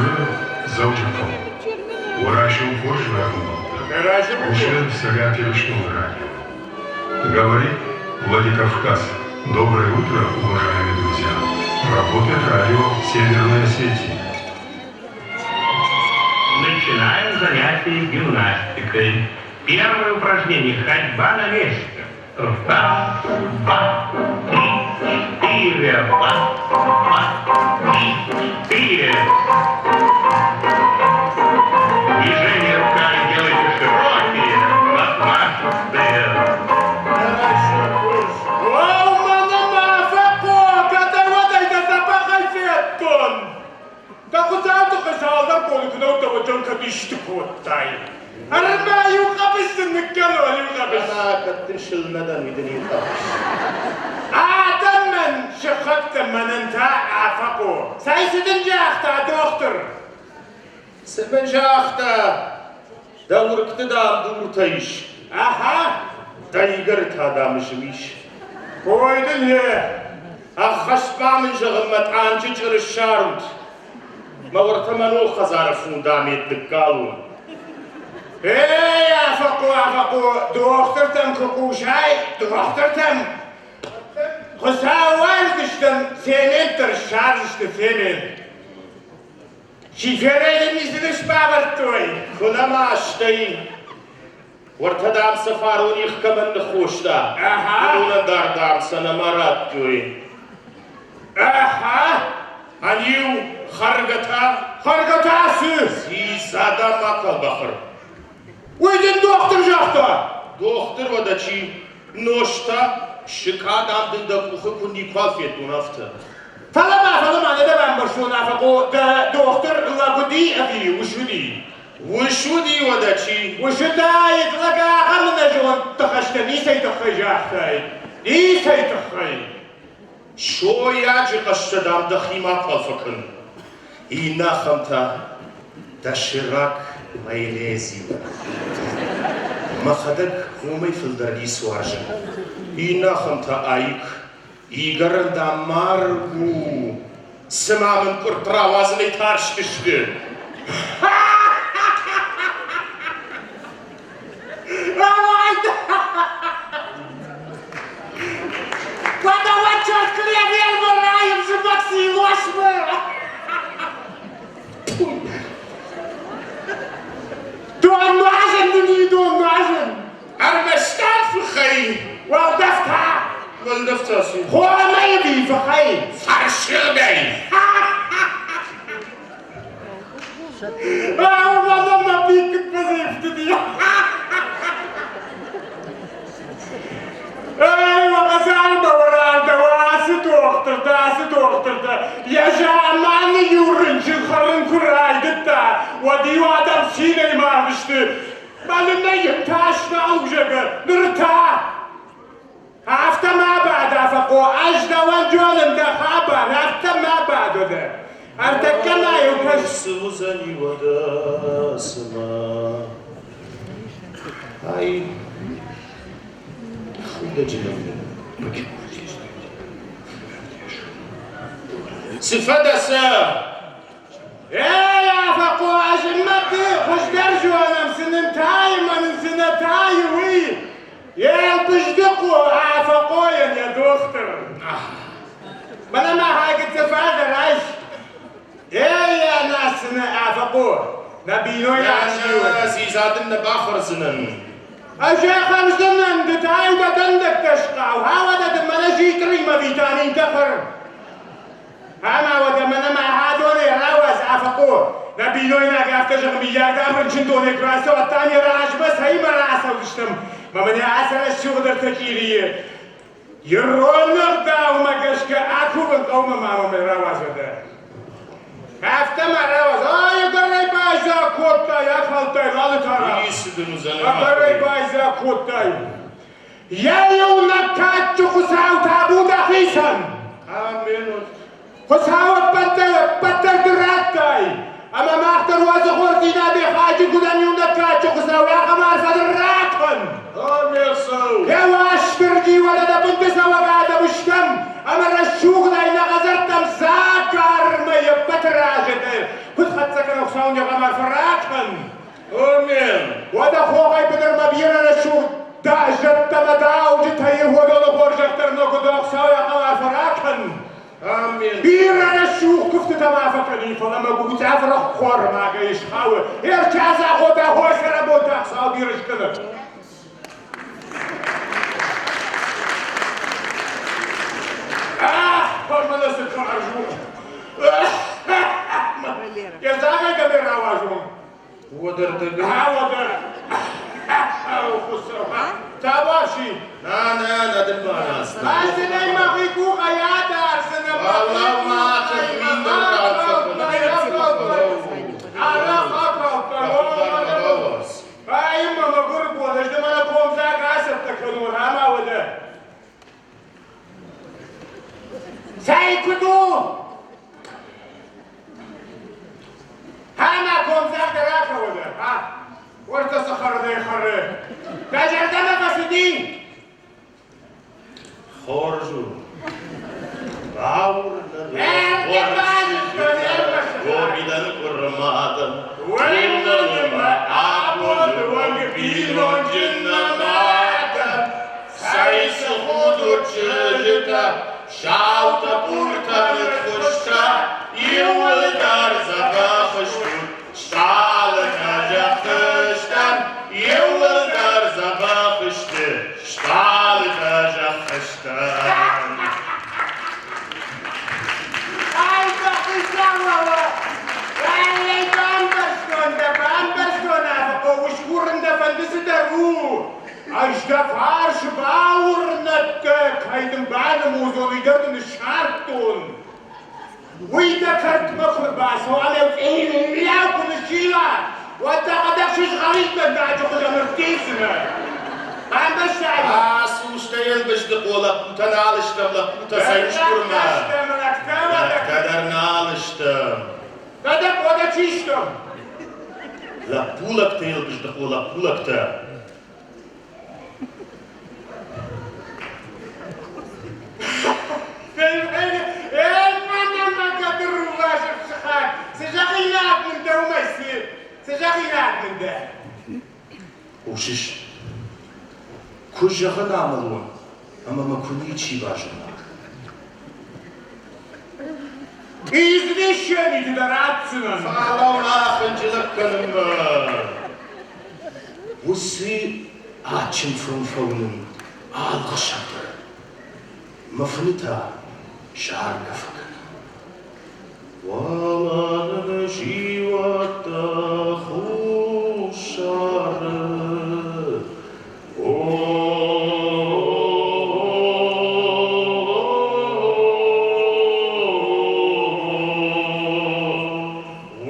Ныр Дзӕуджыхъӕу. Уӕрӕсеон хорз рагомбӕлттӕ. Хъусы Цӕгат Ирыстоны радио. Говорит Владикавказ. Доброе утро, уважаемые друзья. Работает радио Северной Осетии. Начинаем занятие гимнастикой. Первое упражнение – ходьба на месте. Раз, два, три, четыре. Раз, два, три, четыре. Движение руками делайте широкие, размашистые. Дӕ хуыцау тыхы цалдӕр боны куы нӕ уыдтӕ, уӕд дӕм кӕд исты кодтай? Ӕрмӕ иу хъӕбыс дын ныккӕнон, иу хъӕбыс. Ӕмӕ кӕд дын сыл нӕ дӕн, уый дын иу хъӕбыс. Адӕм мӕн сыхӕгтӕ мӕнӕн та Афӕхъо. Цӕй цы дын загъта дохтыр? Цы мын загъта? Дӕ уыргты, дам, дуртӕ ис. Аха! Дӕ игӕры та, дам, змис. Ой дын е! Ӕххӕст ма мын зӕгъын мӕ тъанджы чъыры ссарут. Мӕ уӕртӕ мӕ ног хӕдзары фундамент ныккалон. Эй, Афӕхъо, Афӕхъо, дохтыртӕм куы хъусай, дохтыртӕм! Хуыцау уарздыстӕм, цемент дӕр ссардзысты, цемент. Шиферӕй дын ницы ныфс бавӕрдтой? Куы нӕма стӕй, уӕртӕ дам сӕ фарон их кӕмӕн ныххоста, уыдонӕн дӕр дам сӕ нӕма радтой. Аха! Ӕниу, хӕргӕ та? Хӕргӕ та цы? Дзидза дам макуал бахӕр. Уый дын дохтыр загъта? Дохтыр уӕдӕ чи? Нозт та, сыкъа, дам дын дӕ къухы куы никуал федтон, афтӕ. Фӕлӕ ма, фӕлӕ ма, нӕ дӕ бамбӕрстон, Афӕхъо, дӕ дохтыр лӕг уыди ӕви ус уыди? Ус уыди уӕдӕ чи? Ус уыдаид, лӕг ахӕм ӕнӕзонд ныхӕстӕ ницӕй тыххӕй загътай. Ницӕй тыххӕй. Сойаджы хъӕстӕ, дам, дӕхи макуал фӕкӕн. Иннӕ ахӕм та доширак майонезимӕ. Мӕхӕдӕг уымӕй фылдӕр ницы уарзын. Иннӕ ахӕм та айк. Игорӕн, дам, марг у. Цыма мын къуыртт рауадзынӕй тарстысты. Донуазӕн дын и донуазӕн! Ӕрмӕст фыхӕй! Уӕлдӕф та! Уӕлдӕф та цы? Хормӕй ӕви фыхӕй? Фӕрсырдӕй! Ацы дохтыртӕ, йӕ заманы иу рынчын хӕрын куы райдыдта, уӕд-иу адӕм цинӕй мардысты. Мӕнӕ йын тас нал у, зӕгъы, ныр та Афтӕ ма бад, Афӕхъо, ӕз дӕуӕн зонын дӕ хабар, афтӕ ма бад уӕдӕ. Ӕртӕккӕ ма иу кӕс. Цы уыдзӕни уӕдӕ, цымӕ? Ай, худӕджы нӕм. Цы фӕдӕ сӕ? Эй, Афӕхъо, ӕз ма ды хуыздӕр зонӕм, цы нын тайы мӕ нын цы нӕ тайы, уый. Елбыздыхъо Афӕхъойӕн йӕ дохтыр. Мӕнӕ ма хайгӕтты фалдӕр айс. Эй, ӕнӕсыны Афӕхъо, нӕ бинойнаг чи у? Дзидза дын нӕ бахӕрдзынӕн. Ӕз ахӕрдзынӕн, ды та-иу дӕ дӕндӕгтӕ схъау, хауӕдӕ дын мӕнӕ зитъримӕ витаминтӕ хӕр. Ӕмӕ уӕдӕ мӕнӕ мӕ хӕдонӕй рауадз, Афӕхъо! Нӕ бинойнаг афтӕ зӕгъы, мыййаг дам рынчындонӕй куы рацӕуа, та не размӕ цӕимӕ рацӕудзыстӕм? Мӕ мӕнӕ ацы рӕсугъдӕртӕ чъирийы ирон ӕгъдаумӕ гӕсгӕ акувын хъӕумӕ ма мӕм рауадз уӕдӕ. Афтӕ ма рауадз. Ай, ӕгӕрӕй байдзаг кодтай, акалдтай лалытара. Ницы дын уыдзӕн. Ӕгӕрӕй байдзаг кодтай. Йӕ иунӕг кадджын Хуыцау табу дӕхицӕн! Амен. Хуыцау ӕппӕтдӕр ӕппӕтдӕр ды радтай, ӕмӕ мах дӕр уадзы хорздзинадӕй хайджын куы дӕм иунӕг кадджын Хуыцау, ахӕм арфӕ дын ракӕн! Амен, Хуыцау! Йӕ Уастырджи уӕлӕ дӕ бынты цӕуӕг адӕм стӕм, ӕмӕ рӕсугъдӕй нӕ хӕдзӕрттӕм дзагармӕ ӕппӕты разы дӕ куыд хӕццӕ. Хуыцау не арфӕ ракӕн! Омен! Уӕдӕ хохӕй быдырмӕ бирӕ рӕсугъд дӕ зӕдтӕ мӕ дауджытӕ Йегъовӕйы хорзӕх дӕр ногы дӕ Хуыцау арфӕ ракӕн! Амен! Бирӕ рӕсугъд куывтытӕ ма фӕкӕнин, фӕлӕ мӕ гугуцъӕф хормагӕй схауы. Ӕртӕ захотӕ хосӕрӕбонтӕ Хуыцау бирӕ скӕны. Ах, мӕнӕ цы карз у! Йӕ дзагӕй дӕ ме рауазон. Уӕдӕрдӕг. А, уӕдӕ. Хуыцау. Табуафси. На, нӕ, нӕ дын баназтон. Ӕз мӕхи къухӕй адардзынӕ. Фӕлӕуу-ма, цӕхмин дӕр Арах акалдта. Ай, мӕ мӕгуыр бон, ӕз дӕ мӕнӕ комдзаг ацӕттӕ кӕнон, ӕмӕ уӕдӕ. Цӕй куыд у? Ӕмӕ комдзаг дӕр акӕуӕдӕ, а? Уӕртӕ цы хӕрынӕй хӕры. Дӕ зӕрдӕмӕ фӕцыди? Хорз у. Бауырнӕд. Гобидӕн къуырмадӕн. Уӕллонмӕ абоны онг бинонджын нӕмадӕн. Цӕй цы худут чызджытӕ, саутӕ, буртӕ, ныххуыстӕ, иууылдӕр дзӕбӕх стут, стъалытӕ зӕххыстӕм, иууылдӕр дзӕбӕх сты, стъалытӕ зӕххыстӕм. Ай, бахъисауа! Ай, бамбӕрстон дӕ, бамбӕрстон, афӕхъо, усгурын дӕ фӕнды цыдӕр у. Ӕз дӕ фарс бауырнӕд дӕ, кӕй дын банымудзон, уый дӕр дын ссардтон. Уый дӕ кӕртмӕ куы рбацӕуа ӕмӕ цъилау куы ныссила, уӕд дӕхӕдӕг сызгъӕрин дӕндаджы хуызӕн ӕрттивдзынӕ. Бамбӕрстай? Ацу, стӕй Елбыздыхъо, лӕппутӕ нал стӕм, лӕппутӕ цӕй усгурмӕ. Лӕгтӕ стӕм, лӕгтӕ, Лӕгтӕ дӕр нал стӕм. Уӕдӕ, уӕдӕ чи стӕм? Лӕппулӕгтӕ, Елбыздыхъо, лӕппулӕгтӕ. Хъусыс? Куы зӕгъын амӕлон, ӕмӕ мӕ куы ничи базона. Извещение дӕ ратдзынӕн. Фӕлӕуу ма хынджылӕг кӕнынмӕ. Уыцы адджын фын фӕуынын алы хсӕв дӕр. Мӕ фыны та заргӕ фӕкӕнын. Уалӕ нын зиуӕттӕ хуссары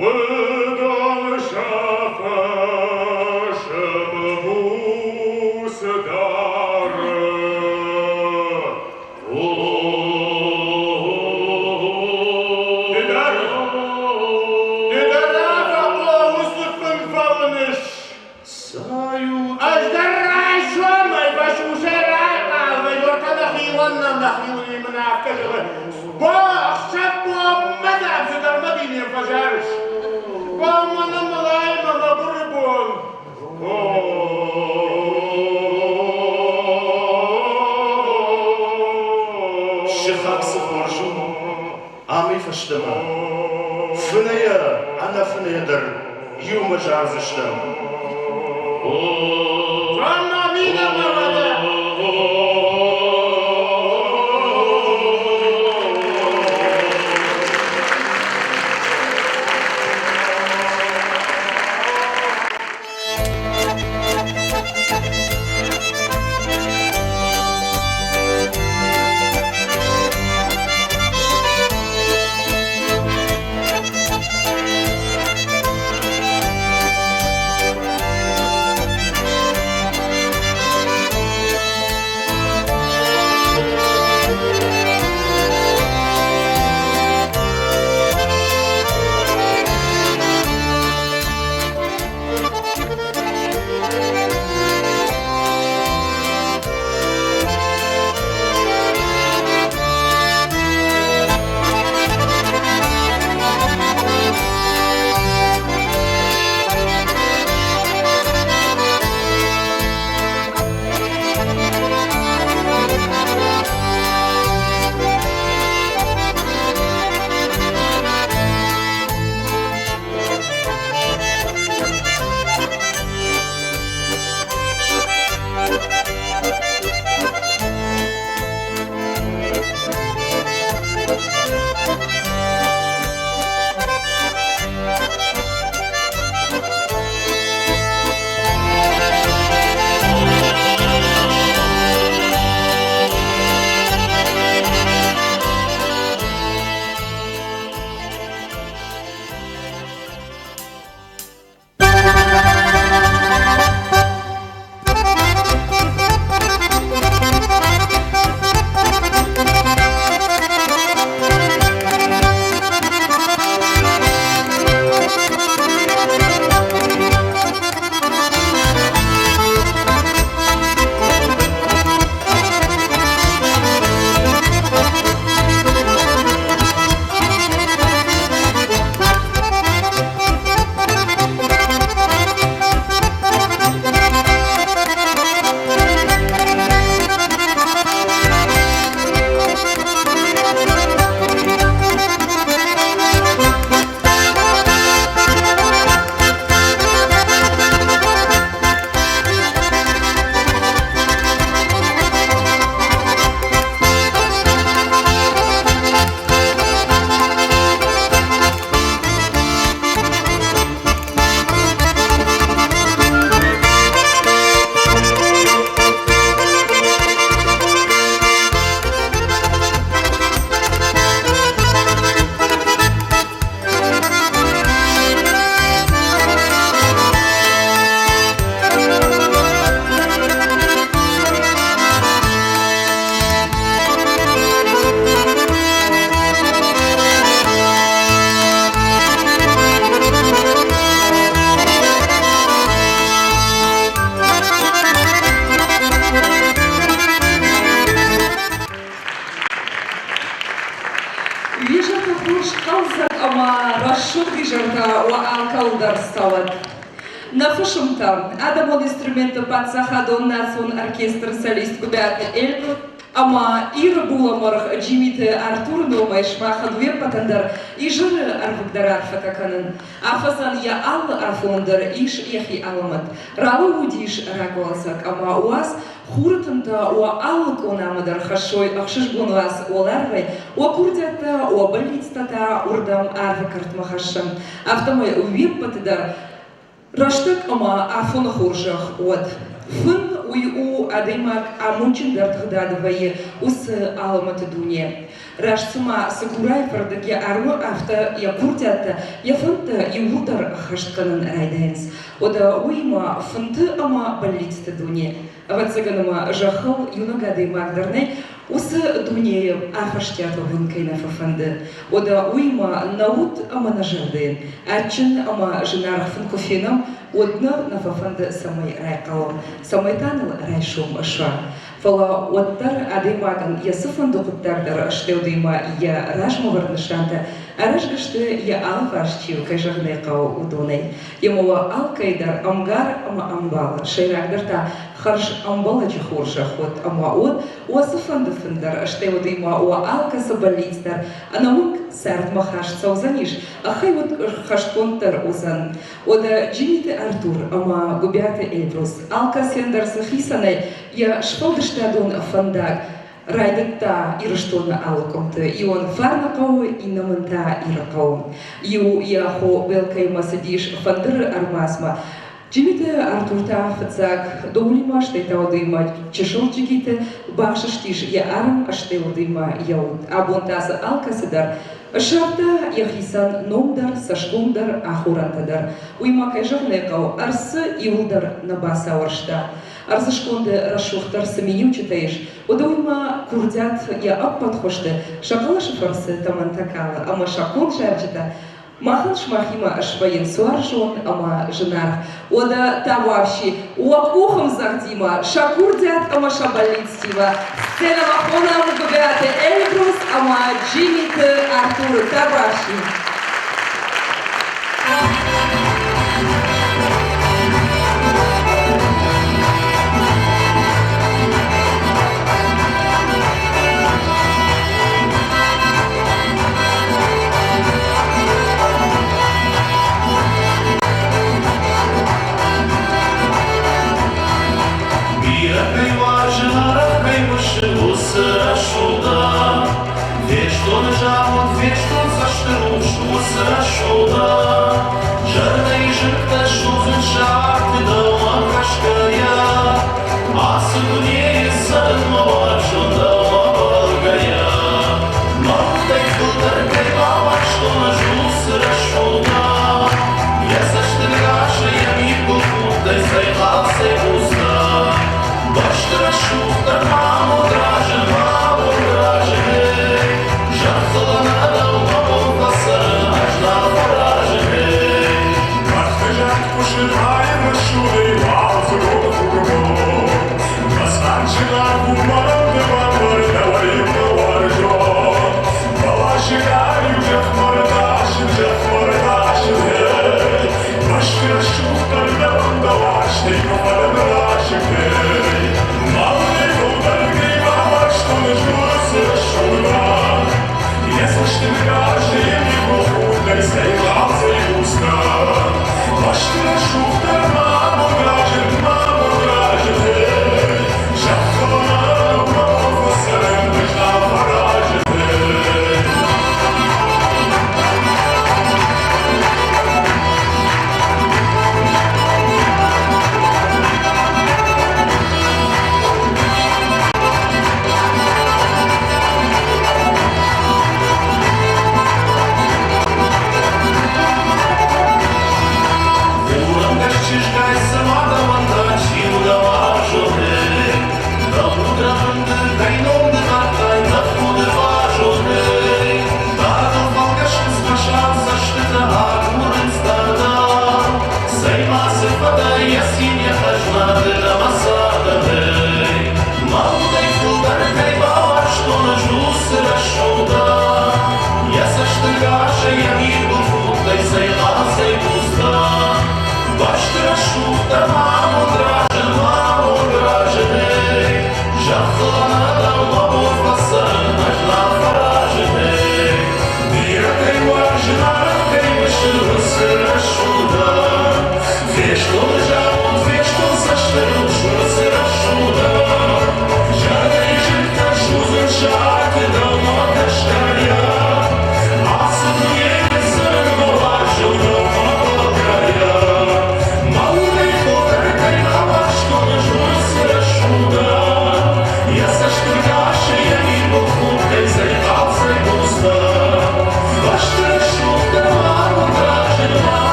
Уыдон сӕ фӕсым буц дары. Ды дӕр, ды дӕр афӕхъо уыцы фын фӕуыныс. Цӕйут! Ӕз дӕр райсомӕй фӕсусӕй райхъал вӕййын, уӕртӕ нӕхиуон нӕхиуони мын афтӕ зӕгъы: Бо, ӕхсӕв бонмӕ дам цыдӕр мӕ динем фӕзарыс. Бонмӕ ныммылай мӕ мӕгуыры бон. Сыхаг цы хорз у, амӕй фӕстӕмӕ фынӕйӕ ӕнӕфынӕйӕ дӕр иумӕ зардзыстӕм. Цомма мидӕмӕ уӕдӕ! уӕ алкӕуыл дӕр цӕуӕд. Нӕ фысымтӕ, адӕмон инструментты паддзахадон национ оркестры солист Гуыбиаты Эльбрус ӕмӕ Иры булӕмӕргъ Джимиты Артуры номӕй сымахӕн уе ппӕтӕн дӕр изӕры ӕрвыгдӕр арфӕтӕ кӕнын. Афӕдзӕн йӕ алы афон дӕр ис йӕхи алӕмӕт. Ралӕууыдис рагуалдзӕг ӕмӕ уадз хуры тынтӕ уӕ алы къонамӕ дӕр хӕссой ӕхсызгон уац уӕларвӕй, уӕ курдиӕттӕ, уӕ бӕллицтӕ та уырдӕм арвы кӕртмӕ хӕссӕм. Афтӕмӕй уе ппӕты дӕр рӕстӕг ӕмӕ афоны хорзӕх уӕд. Фын уый у адӕймаг амондджындӕр тыгъдады вӕййы уыцы алӕмӕты дуне. Раст цыма Цыкурайы фӕрдыг йӕ армы, афтӕ йӕ курдиӕттӕ, йӕ фӕндтӕ иууылдӕр ӕххӕст кӕнын райдайынц. Уӕдӕ уыимӕ фынты ӕмӕ бӕллицты дуне. Ӕвӕццӕгӕн ӕмӕ зӕххыл иунӕг адӕймаг дӕр нӕй, уыцы дунейы афӕстиат уӕвын кӕй нӕ фӕфӕнды. Уӕдӕ уыимӕ нӕ уд ӕмӕ нӕ зӕрдӕйӕн адджын ӕмӕ зынаргъ фын куы фенӕм, уӕд нӕ нӕ фӕфӕнды, цӕмӕй райхъалӕм, цӕмӕй та ныл райсом суа. Фӕлӕ уӕддӕр адӕймагӕн йӕ цыфӕнды хъуыддаг дӕр стӕвдимӕ йӕ размӕвӕрд нысантӕ аразгӕ сты йӕ алыварс чи у, кӕй зӕгъын ӕй хъӕуы, уыдонӕй. Ӕмӕ уӕ алкӕй дӕр ӕмгар ӕмӕ ӕмбал, сӕйрагдӕр та хӕрз ӕмбӕлӕджы хорзӕх уӕд ӕмӕ уӕд уӕ цыфӕнды фын дӕр, стӕй уыдимӕ уӕ алкӕцы бӕллиц дӕр ӕнӕмӕнг цардмӕ хаст цӕудзӕнис, ахӕй уӕд хӕстгонддӕр уыдзӕн. Уӕдӕ Джимиты Артур ӕмӕ Гуыбиаты Эльбрус алкӕцыйӕн дӕр цы хицӕнӕй йӕ сфӕлдыстадон фӕндаг райдыдта Ирыстоны алы къуымты. Иуӕн Фарныхъӕуы, иннӕмӕн та Ирыхъӕуы. Иу йӕ хо Белкӕимӕ цыдис фӕндыры ӕрмадзмӕ. Джимиты Артур та фыццаг Доулимӕ, стӕй та уыдоимӕ чысыл джигиты бахсыстис йӕ арм, стӕй уыдоимӕ йӕ уд. Абон та дзы алкӕцы дӕр ссардта йӕхицӕн ном дӕр, цӕсгом дӕр, ахорӕнтӕ дӕр. Уый ма, кӕй зӕгъын ӕй хъӕуы, ӕрдзы иуылдӕр нӕ бацауӕрста. Ӕрдзы сконды рӕсугъддӕр цы миниуджытӕ ис, уыдонмӕ курдиат йӕ ӕппӕт хуызты сӕ хъӕлӕсы фӕрцы тӕмӕнтӕ калы ӕмӕ сӕ конд зарджытӕ махӕн сымахимӕ свӕййынц уарзон ӕмӕ зынаргъ. Уӕдӕ табуафси, уӕ къухӕмдзӕгъдимӕ, сӕ курдиат ӕмӕ сӕ бӕллицтимӕ сценӕмӕ хонӕм Гуыбиаты Эльбрус ӕмӕ Джимиты Артуры. Табуафси! Бирӕ кӕй уарзын, арӕх кӕй мысы, уыцы рӕсугъдӕн. Фестоны замон, фестон цӕсты рухс, уыцы рӕсугъдӕн. Зӕрдӕйы зынгтӕ судзынц сӕ арты дӕумӕ кӕсгӕйӕ. Ацы дунейы цӕрынмӕ уарзон дӕумӕ бӕлгӕйӕ. Мӕрдтӕй фылдӕр кӕй бауарзтон ӕз уыцы рӕсугъдӕн. Йӕ цӕстынгасы йӕ мидбылхудтӕй цӕй хъал, цӕй буц дӕ. Бӕсты рӕсугъддӕр мамонд разы, мамонд разы. Зӕххыл ӕнӕ дӕу мӕ бон фӕцӕрын ӕз нал фӕразын. Мӕрдты зӕхх хъуысы райрӕсугъдӕй уалдзыгон хурбон. Мӕ цард зынаргъ у мӕнӕн ды мӕнмӕ дӕуӕй мӕ уарзон. Бӕласы галиу зӕхмӕ ртасын, зӕхмӕ ртасын, ей. Бӕсты рӕсугъддӕр дӕуӕн дӕ уарзтӕй мӕ фӕдӕн расыг, ей. Мӕлынӕй фылдӕр кӕй бауарзтон ӕз уыцы рӕсугъдӕн. Йӕ цӕстынгасы йӕ мигъыл худтӕй цӕй хъал, цӕй буц дӕн. Бӕсты рӕсугъддӕр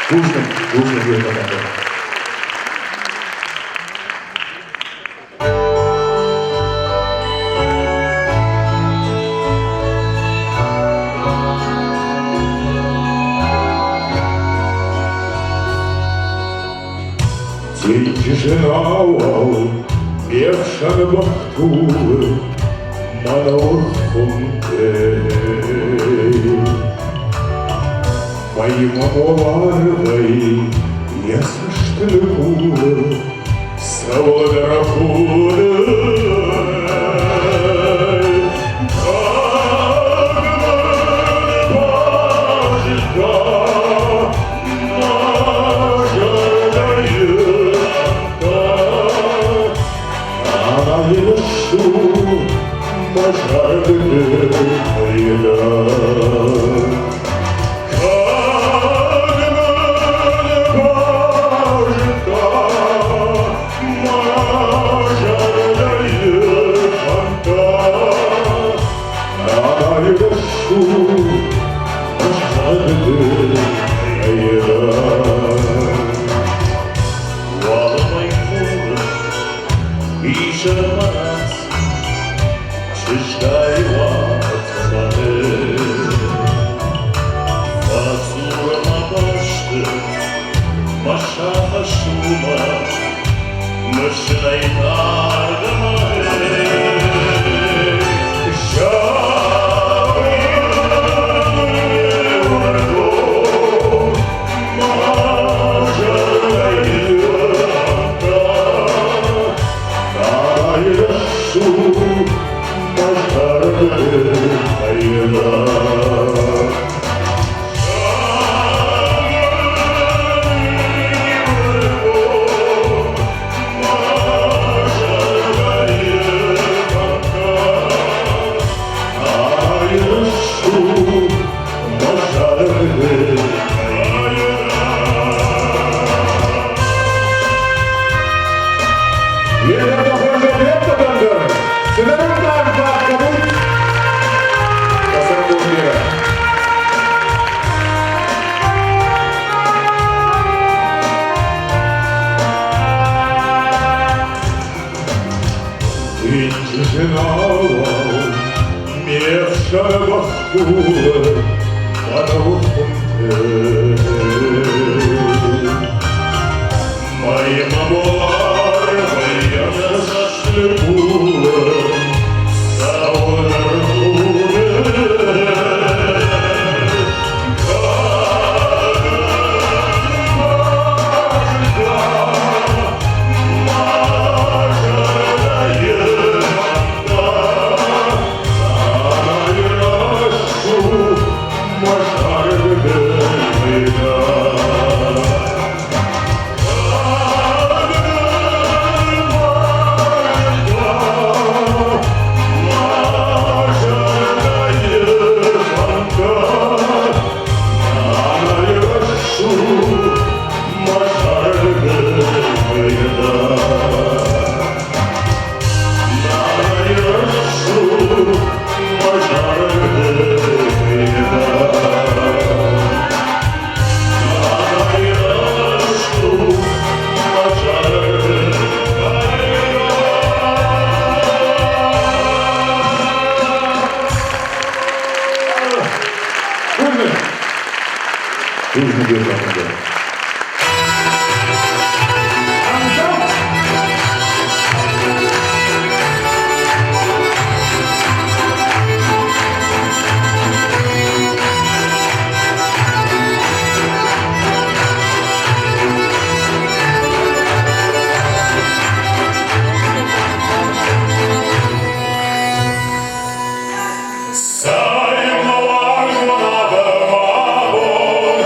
Бузныг, бузныг уе ппӕтӕн. Денджызы науау ме хсӕны бӕхтулы мӕнӕуы хуымтӕй. Мӕймӕ уӕларвӕй йӕ цӕсты ныкъулы, цӕуылдӕр худы. Уалынмӕ хуры изӕрмӕ чызгай уатмӕ Фӕдзуры мӕ бӕсты, мӕ сагъӕс уымӕ, мысынӕй тардымӕ. Бузныг уе ппӕтӕн. Цӕй, мӕ уарзон адӕм абон,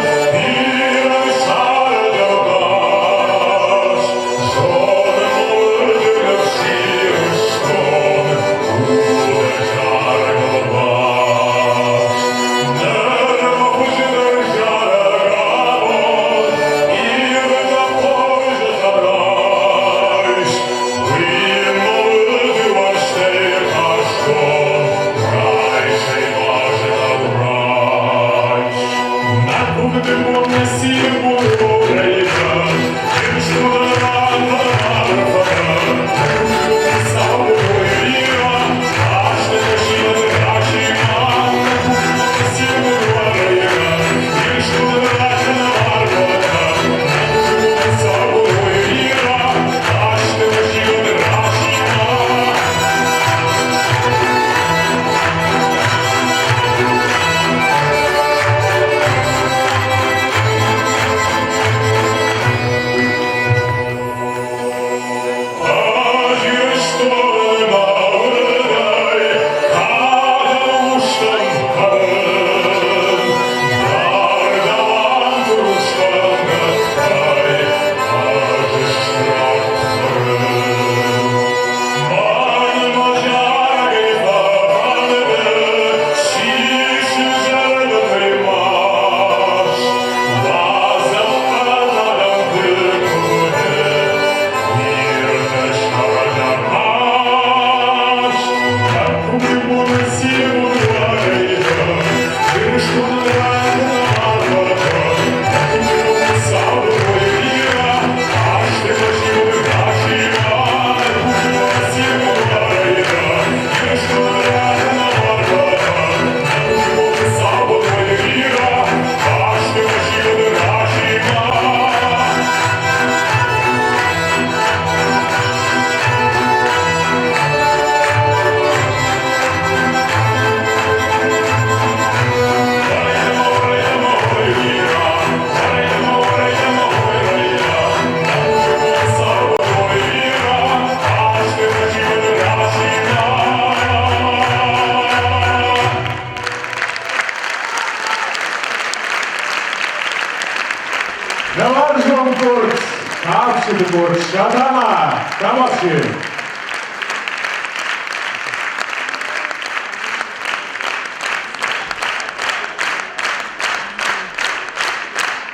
Кафджыты къорд Сатана, табуафси!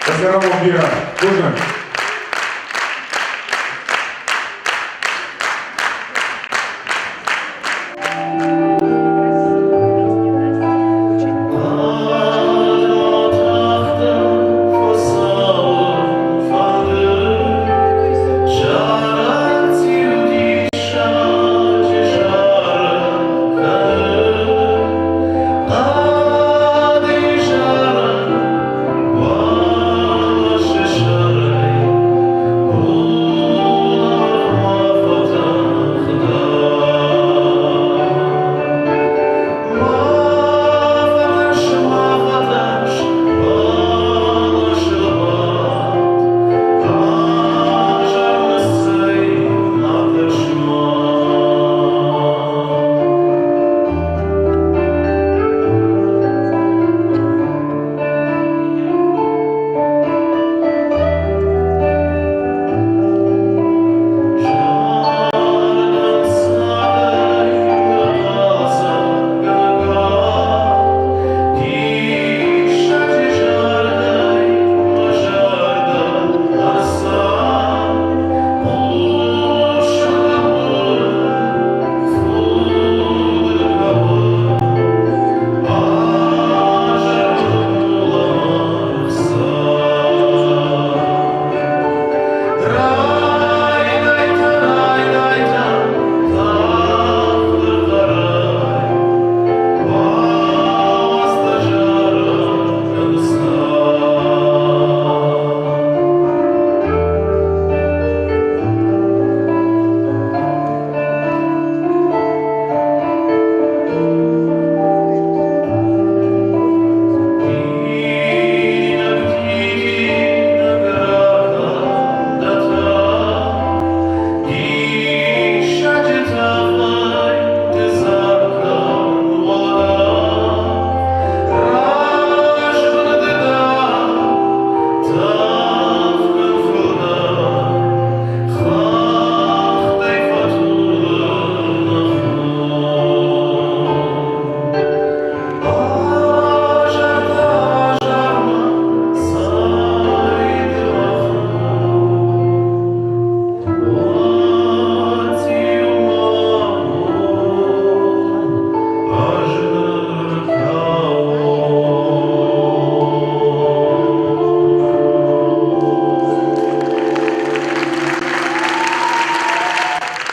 Цӕрӕнбон бирӕ. Бузныг.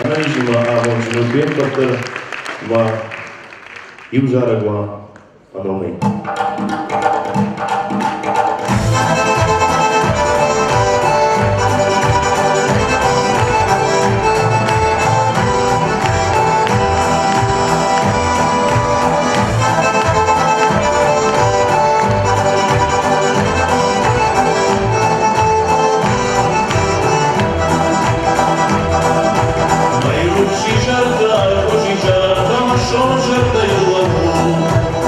Ӕнӕнизимӕ амондджын ут уе ппӕт дӕр ӕмӕ иу зарӕг уа мӕ номӕй. Мӕйрухси зӕрдӕ, хузи зӕрдӕ, мӕ сон зӕрдӕйы лӕуу.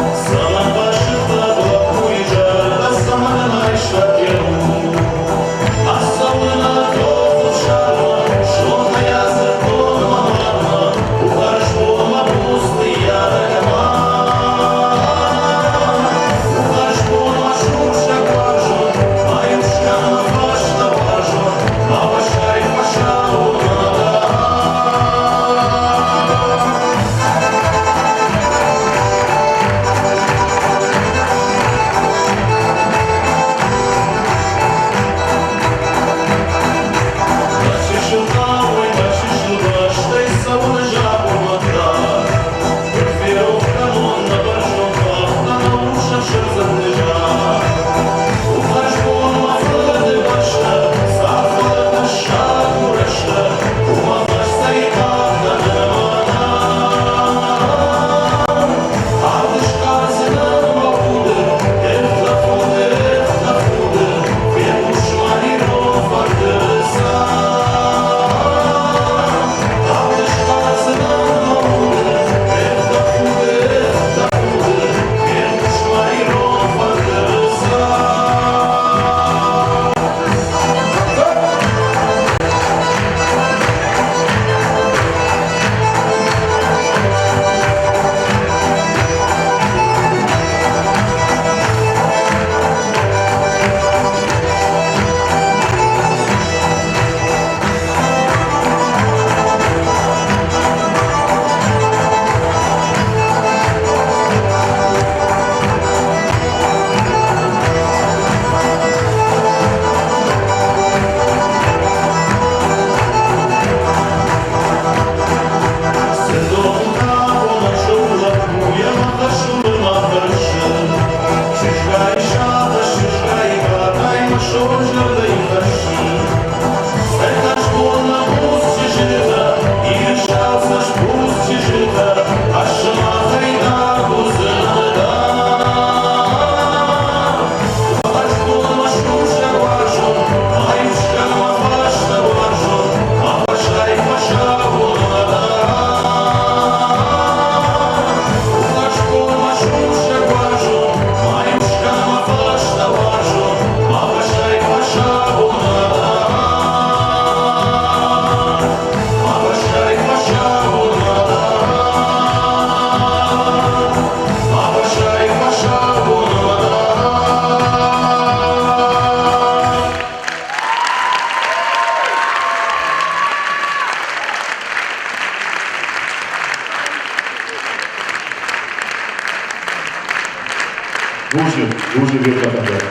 Бузныг, бузныг уе ппӕтӕн дӕр.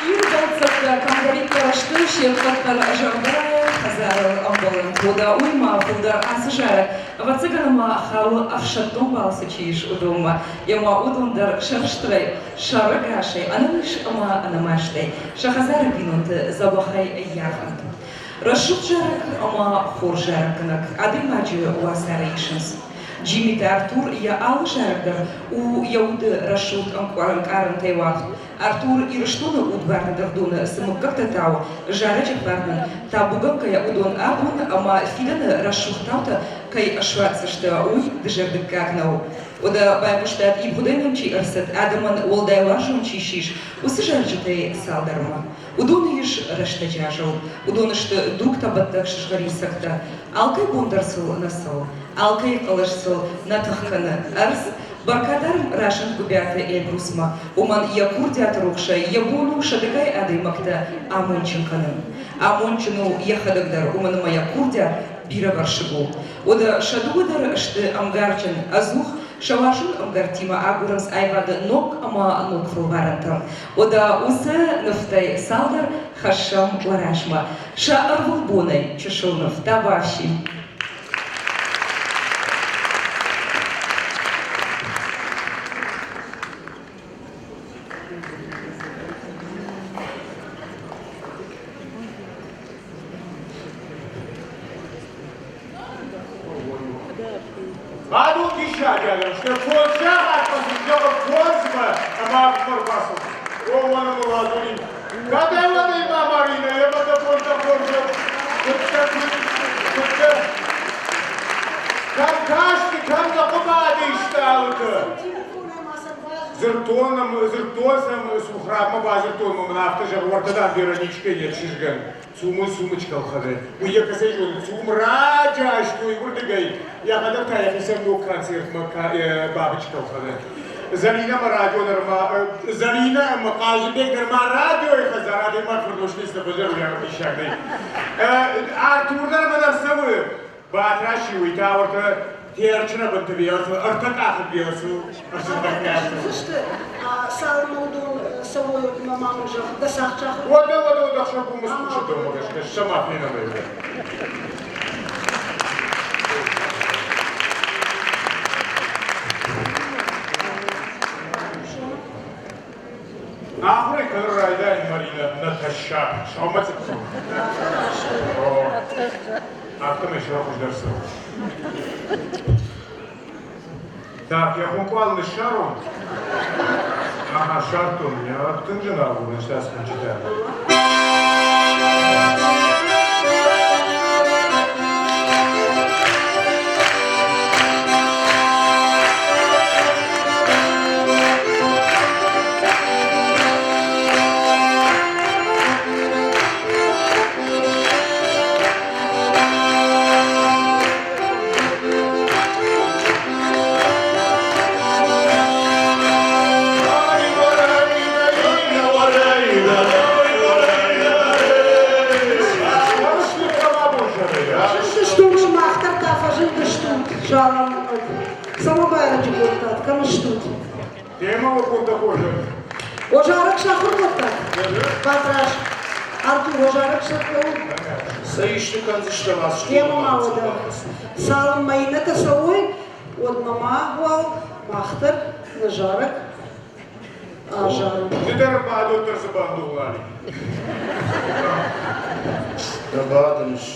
Иры бӕлццӕттӕ кӕмдӕриддӕр сты, се ппӕт дӕр зӕрдӕрайӕ хӕдзарыл ӕмбӕлынц. Уӕдӕ уый ма фылдӕр ацы зарӕг, ӕвӕццӕгӕн ӕмӕ хауы ӕфсӕддон балцы чи ис, уыдонмӕ. Ӕмӕ уыдон дӕр сӕрыстырӕй, сӕрыгасӕй, ӕнӕниз ӕмӕ ӕнӕмастӕй сӕ хӕдзары бинонты дзӕбӕхӕй ӕййафӕнт. Рӕсугъд зарӕг ӕмӕ хорз зарӕггӕнӕг адӕймаджы уацары исынц. Джимиты Артур йӕ алы зарӕг дӕр у йӕ уды рӕсугъд ӕнкъарӕнтӕй уагъд. Артур Ирыстоны удварны дыргъдоны цы мыггӕгтӕ тауы, зарӕджы фарнӕн табугӕнгӕйӕ уыдон абон ӕмӕ фидӕны рӕсугъд таутӕ кӕй суадздзысты, уый дызӕрдыггаг нӕу. Уӕдӕ байхъуыстат, ивгъуыдӕй нӕм чи ӕрцыд, адӕмӕн уӕлдай уарзон чи ссис, уыцы зарджытӕй цалдӕрмӕ. Уыдоны ис рӕстӕджы азӕлд, уыдон сты дугтӕбӕттӕг сызгъӕрин цӕгтӕ. Алкӕй бон дӕр сыл нӕ цӕуы, алкӕй хъӕлӕс сыл нӕ тых кӕны. Ӕрдз бӕркадарм разынд Гуыбиаты Эльбрусмӕ, уымӕн йӕ курдиаты рухсӕй йӕ бон у сӕдӕгай адӕймӕгтӕ амондджын кӕнын. Амондджын у йӕхӕдӕг дӕр, уымӕн ӕмӕ йӕ курдиат бирӕвӕрсыг у. Уӕдӕ сӕ дыууӕ дӕр сты ӕмгарджын, ӕдзух сӕ уарзон ӕмгӕрттимӕ агурынц аивады ног ӕмӕ ног фӕлварӕнтӕ. Уӕдӕ уыцы нывтӕй цалдӕр хӕссӕм уӕ размӕ. Сӕ ӕрвылбонӕй чысыл нывтӕ бафсин. Адон диссаджы адӕм сты, фондз сахатмӕ сын зӕгъы фондзмӕ ӕмӕ авдмӕ ӕрбацӕуынц. О, уӕнӕ мыл адони. Кӕдӕй-уӕдӕй ма Маринӕ ӕмӕ дӕ бонтӕ хорз куыдтӕ, куыдтӕ. Кӕм касты, кӕм дӕ хъуыбады стъалыты. Дзырдтон ӕм, дзырдтон сӕм, Сухрабмӕ бадзырдтон ӕмӕ мын афтӕ зӕгъы, уӕртӕ дам Вероничкӕ йӕ чызгӕн Цумы сумочкӕ ӕлхӕны. Уый йӕ кӕцӕй зоны? Цум раджы айстой уырдыгӕй, йӕхӕдӕг та йӕхицӕн ног концертмӕ бабычкӕ ӕлхӕны. Зӕринӕ ӕмӕ радио дӕр ма Зӕринӕ ӕмӕ Хъазыбег дӕр ма радиойы хӕдзар адӕймаг фырдосты цы фӕзӕр уый диссаг нӕй. Артур дӕр ӕмӕ дӕр цӕуы. Батращи уый та уӕртӕ Терчы рӕбынты велосыл, ӕртӕ къахыг велосыл Ӕрцыдысты, цалынмӕ уыдон цӕуой, уӕдмӕ ма мын зӕгъ, дӕ сахчахы. Уӕдӕ, уӕдӕ, уӕдӕ ӕхсӕвбонмӕ скусы дӕумӕ гӕсгӕ, сӕ фенӕм ӕй. Ахуырӕй кӕнын райдайын, Маринӕ, нӕ тӕссаг, сӕумӕцъыккон. Афтӕмӕй сӕ хуыздӕр цӕуы. Так, йӕ хуынкъуал ныссарон. Ага, ссардтон, йӕ тынг зынаргъ у ныстӕсхуынчытӕ. Зындыстут сымах дӕр та фӕзындыстут, зӕгъӕм, цӕмӕ байрӕджы кодтат, кӕм стут? Темӕ уӕ кодта хорзӕх. О, зарӕг сахуыр кодтат? Батраз, Артур, о, зарӕг цӕттӕ у? Сӕ исты кӕндзыстӕм ацы Темӕ ма уӕдӕ. Цалынмӕ иннӕтӕ цӕуой, уӕдмӕ ма уал мах дӕр нӕ зарӕг азарӕм. Ды дӕр бадон дӕр цы бандон лали. Дӕ бадыныс.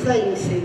Цӕй, цӕй.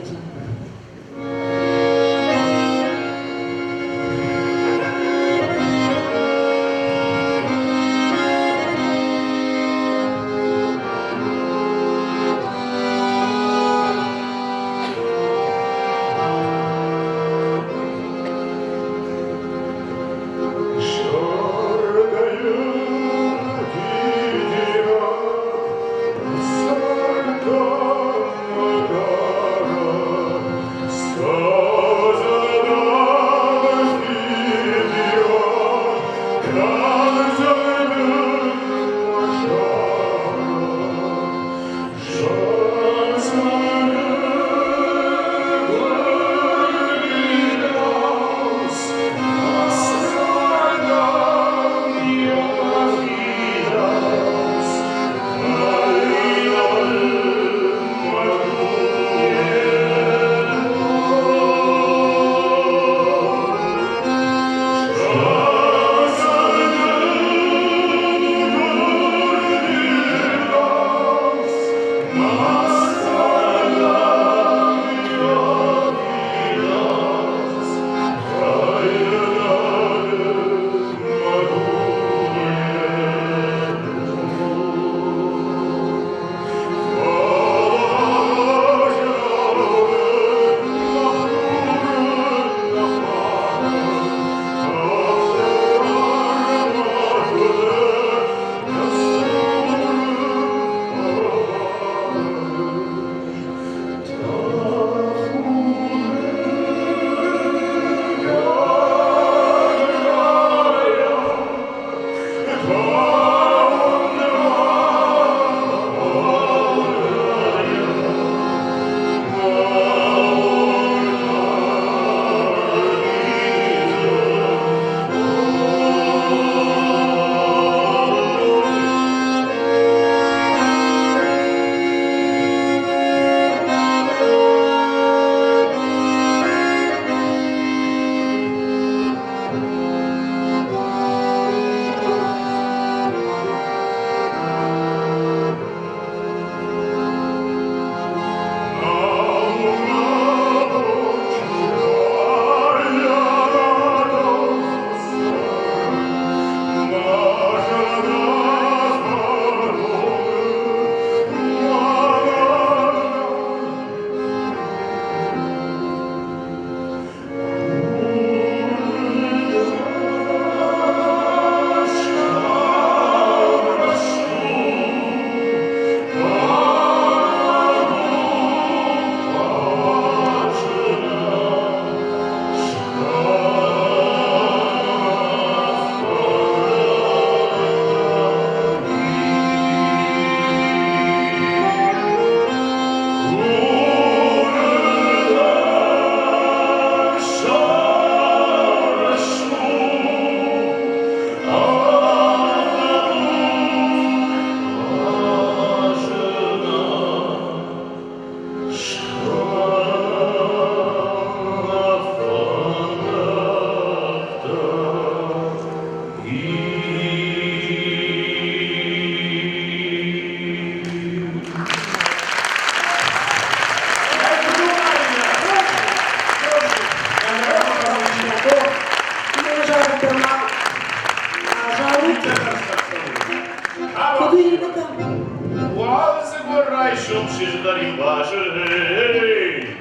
Райсом сызгъӕрин базыр, эй.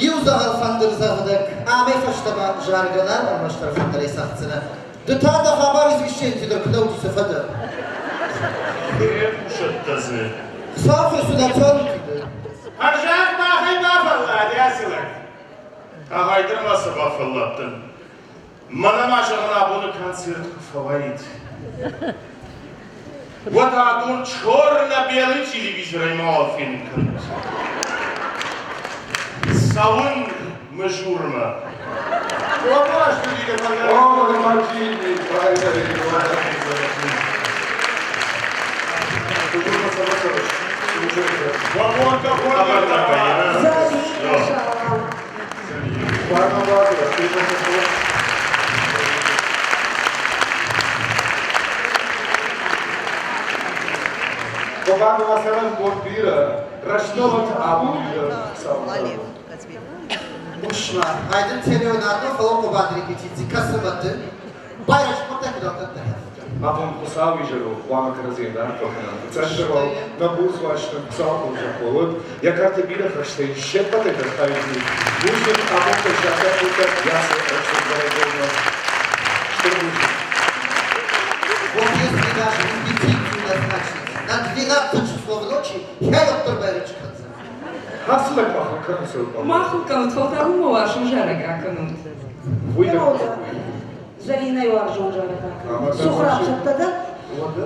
Иу дзӕгъӕл фӕндырдзӕгъдӕг амӕй фӕстӕмӕ заргӕ нал ӕрмӕстдӕр фӕндырӕй цӕгъддзынӕ. Ды та дӕ хабар извещенти дӕр куы нӕ уыди, цы фӕдӕ? Фехъусӕд дзы. Хуыцау фӕсудӕцӕнути ды. Хӕрзаг махӕй бафӕллад, ацы лӕг. Ӕгайдӕр ма сӕ бафӕлладтӕн. Мӕнӕ ма зӕгъын абоны концерт куы фӕуаид. Уӕд адон черно-белый телевизорӕй мауал фенын кӕнут. Цӕуын Мызурмӕ. Хъус-ма, айдын телеуынадмӕ фӕлӕ Хъуыбады репетици кӕцы мӕтты? Байрӕджы хъуыддаг куыд ӕрдӕдта? Абон Хуыцауы изӕрыл хъуамӕ кӕрӕдзийӕн раарфӕ кӕнӕм. Фыццаджыдӕр уал нӕ буц уарзтӕн Хуыцауы хорзӕх уӕд, йӕ кӕрты бирӕ хӕрзтӕ ис, се ппӕтӕй дӕр хайджын. Бузныг, абон кӕй саккаг кодтат Ясы ӕхсӕз бӕрӕгбонмӕ. Стыр бузныг. Вот если даже репетицию назначить на 12 часов ночи, я доктор байрӕджы кӕндзӕн. Ацы лӕг махыл кӕны цӕуы. Махыл кӕнут, фӕлтау уымӕ уарзон зарӕг акӕнут. Уый дӕр Зӕринӕй уарзон зарӕг акӕнут. Сухраб цӕттӕ дӕ? Уӕдӕ.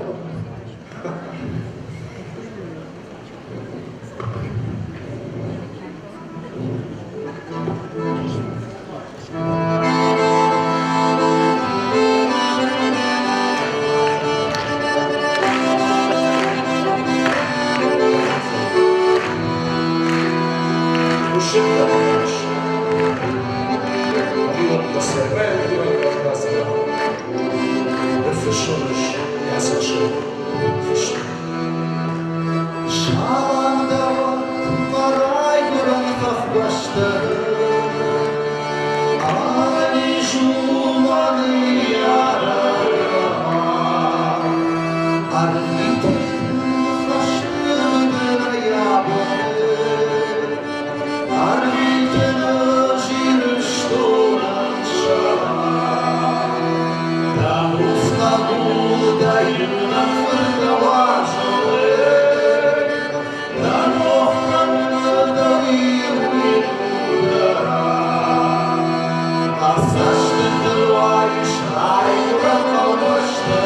Салам дӕуӕн, мӕ райгуырӕн хӕхбӕсты. Ӕниз у мӕ ныййарӕг мад. Ӕрвитын хӕсты быдырӕй абоны. Ӕрвитын ӕз Ирыстонӕн салам. Дӕ буц хъӕбул дӕ иунӕг фырт уарзон. Дӕ рох кӕны дӕу Мӕ цӕстытыл уайыс райгуырӕн хъӕубӕсты.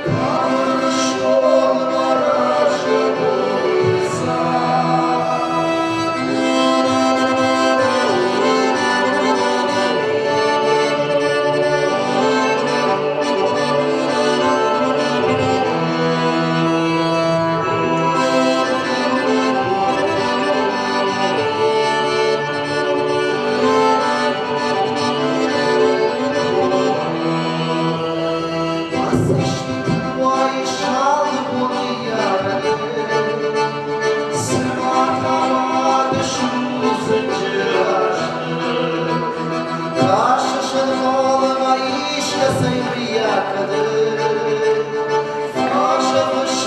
Кӕм Ирыстон мӕ разы бонты цард. цӕстытыл уайы алы боны йарӕны, Цыма тауады судзынджы азты. Кӕсыс ӕнхъӕлмӕ искӕцӕй мыййаг кӕны, Фӕзӕгъыс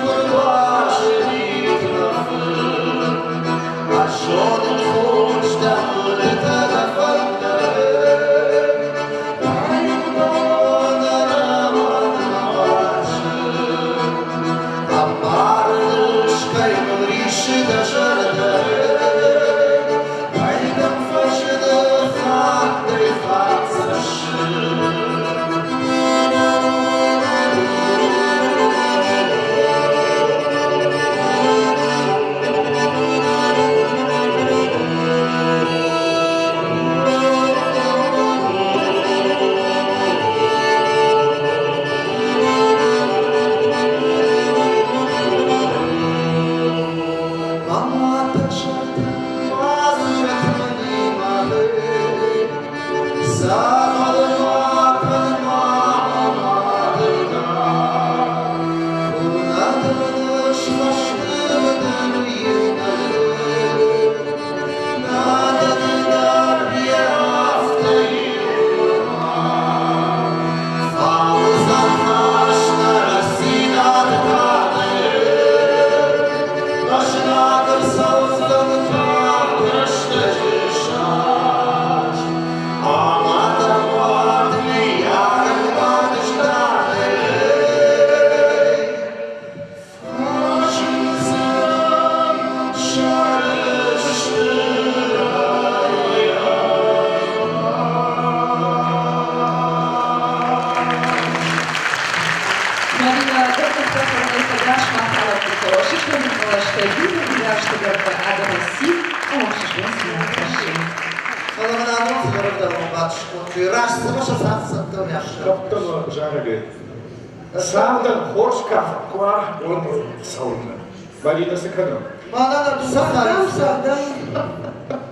куы руазы мит Зонын хорз дӕ хъуыдытӕ дӕ фӕндыр. Ӕмбарын, кӕй мыл риссы дӕ зӕрдӕ, Кӕй дӕм фӕзыны хаттӕй-хатт цӕссыг. Мама, дӕ зӕрдӕ ма дзурӕд мӕнимӕ, Дзӕгъӕлы ма кӕн мӕ мады дӕр. Куы нӕ дын ысхӕсты быдыр иунӕг, Нӕ дын дӕр йӕ афтӕ иумӕ. Фӕуыдзӕн хӕст нӕ рӕстдзинад кады, Ӕзнаг ӕрцӕудзӕн тагъд рӕстӕджы саст. Ӕмӕ дӕ уӕд ныййарӕг мад ыздахы. Фӕзындзӕн сӕрыстырӕй. Марина, дӕ къухтӕ фӕрнӕй фӕдас ма хӕлӕрттытӕ, сыстӕны хъӕлӕстӕ, бирӕ бирӕ адӕмы цин ӕмӕ ӕхсызгон цинад хӕссы. Фӕлӕ мын абон цыдӕр ӕвдӕлон бадт скодтой, раст цыма сӕ цард цӕттӕ уыйас. Кафтӕмӕ зарӕгӕй. Цардӕн хорз кафт куы уа, уӕд цӕуылнӕ? Марина, цы кӕнӕм? Мӕнӕ нӕ Цӕгъдӕм, цӕгъдӕм.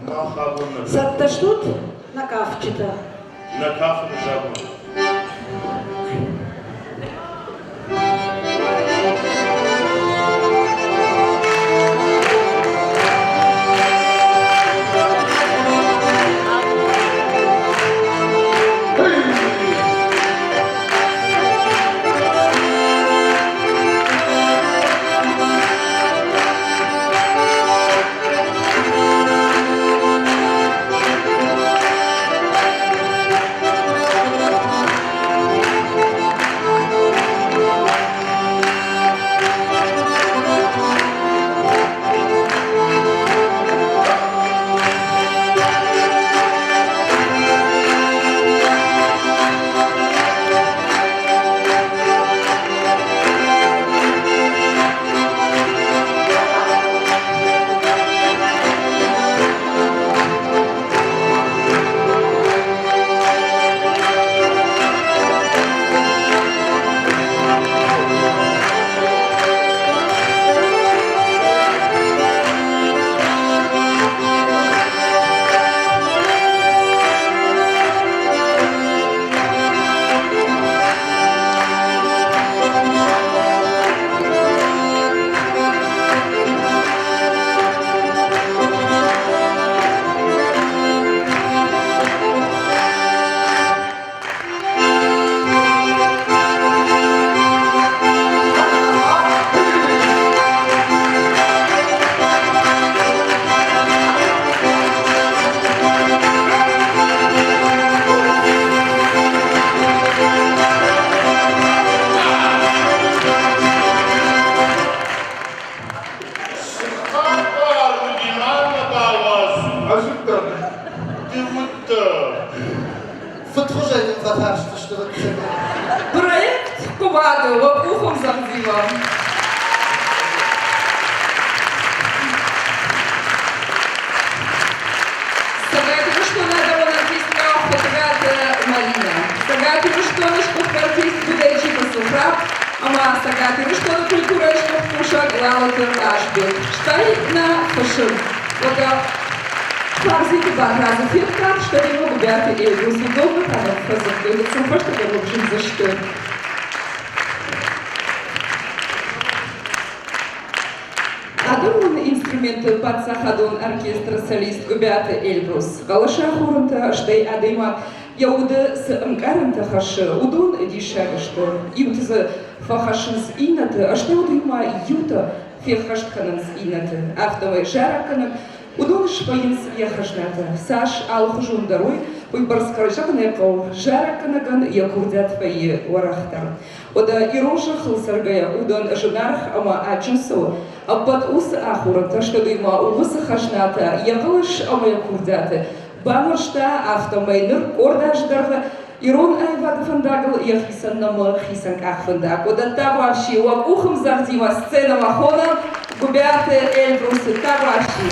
Мах абон нӕ Цӕттӕ стут нӕ кафджытӕ? Нӕ кафыны закъон. Хабар уыди мӕнмӕ бауадз. Ӕзыдтӕн. Ды уыдтӕ. Фыдхуызӕй дын фӕтарстысты ӕвӕццӕгӕн. Проект Хъуыбады уӕ къухыл зӕгъдзинӕ. Цӕгат Ирыстоны адӕмон артисткӕ Хуытъгаты Маринӕ, Цӕгат Ирыстоны сгуыхт артист Гудаичиты Сухраб ӕмӕ Цӕгат Ирыстоны культурӕйы сгуыхт кусӕг Лалыты Хъазбег. Стӕй нӕ фысым. Уӕдӕ Фарзиты Батрадзы федтат, стӕй ма Гуыбиаты Эльбрус уыдонмӕ та нӕм фӕдзырдтой, сын фӕстӕдӕр зындзысты. инструментты паддзахадон оркестры солист Гуыбиаты Эльбрус. Хъӕлӕсы ахорӕнтӕ, стӕй адӕймаг йӕ уды цы ӕнкъарӕнтӕ хӕссы, уыдон диссаг сты. Иуты дзы фӕхӕссынц иннӕты, стӕй уыдонимӕ иутӕ феххӕст кӕнынц иннӕты. Афтӕмӕй зарӕггӕнӕг уыдон свӕййынц йӕ хӕзнатӕ. Цас алыхуызондӕр уой, уыйбӕрц кӕй зӕгъын ӕй хъӕуы, зарӕггӕнӕгӕн йӕ курдиат вӕййы уӕрӕхдӕр. Уӕдӕ ирон зӕххыл цӕргӕйӕ удӕн зынаргъ ӕмӕ адджын цы у, ӕппӕт уыцы ахорӕнтӕ сты ма уыцы хӕзнатӕ йӕ хъӕлӕс ӕмӕ йӕ курдиаты банорста, афтӕмӕй ныр къорд азы дӕргъы ирон аивады фӕндагыл йӕхицӕн нӕмы хицӕн къахвӕндаг. Уӕдӕ табуафси, уӕ къухымдзӕгъдимӕ сценӕмӕ хонӕм Гуыбиаты Эльбрусы. Табуафси!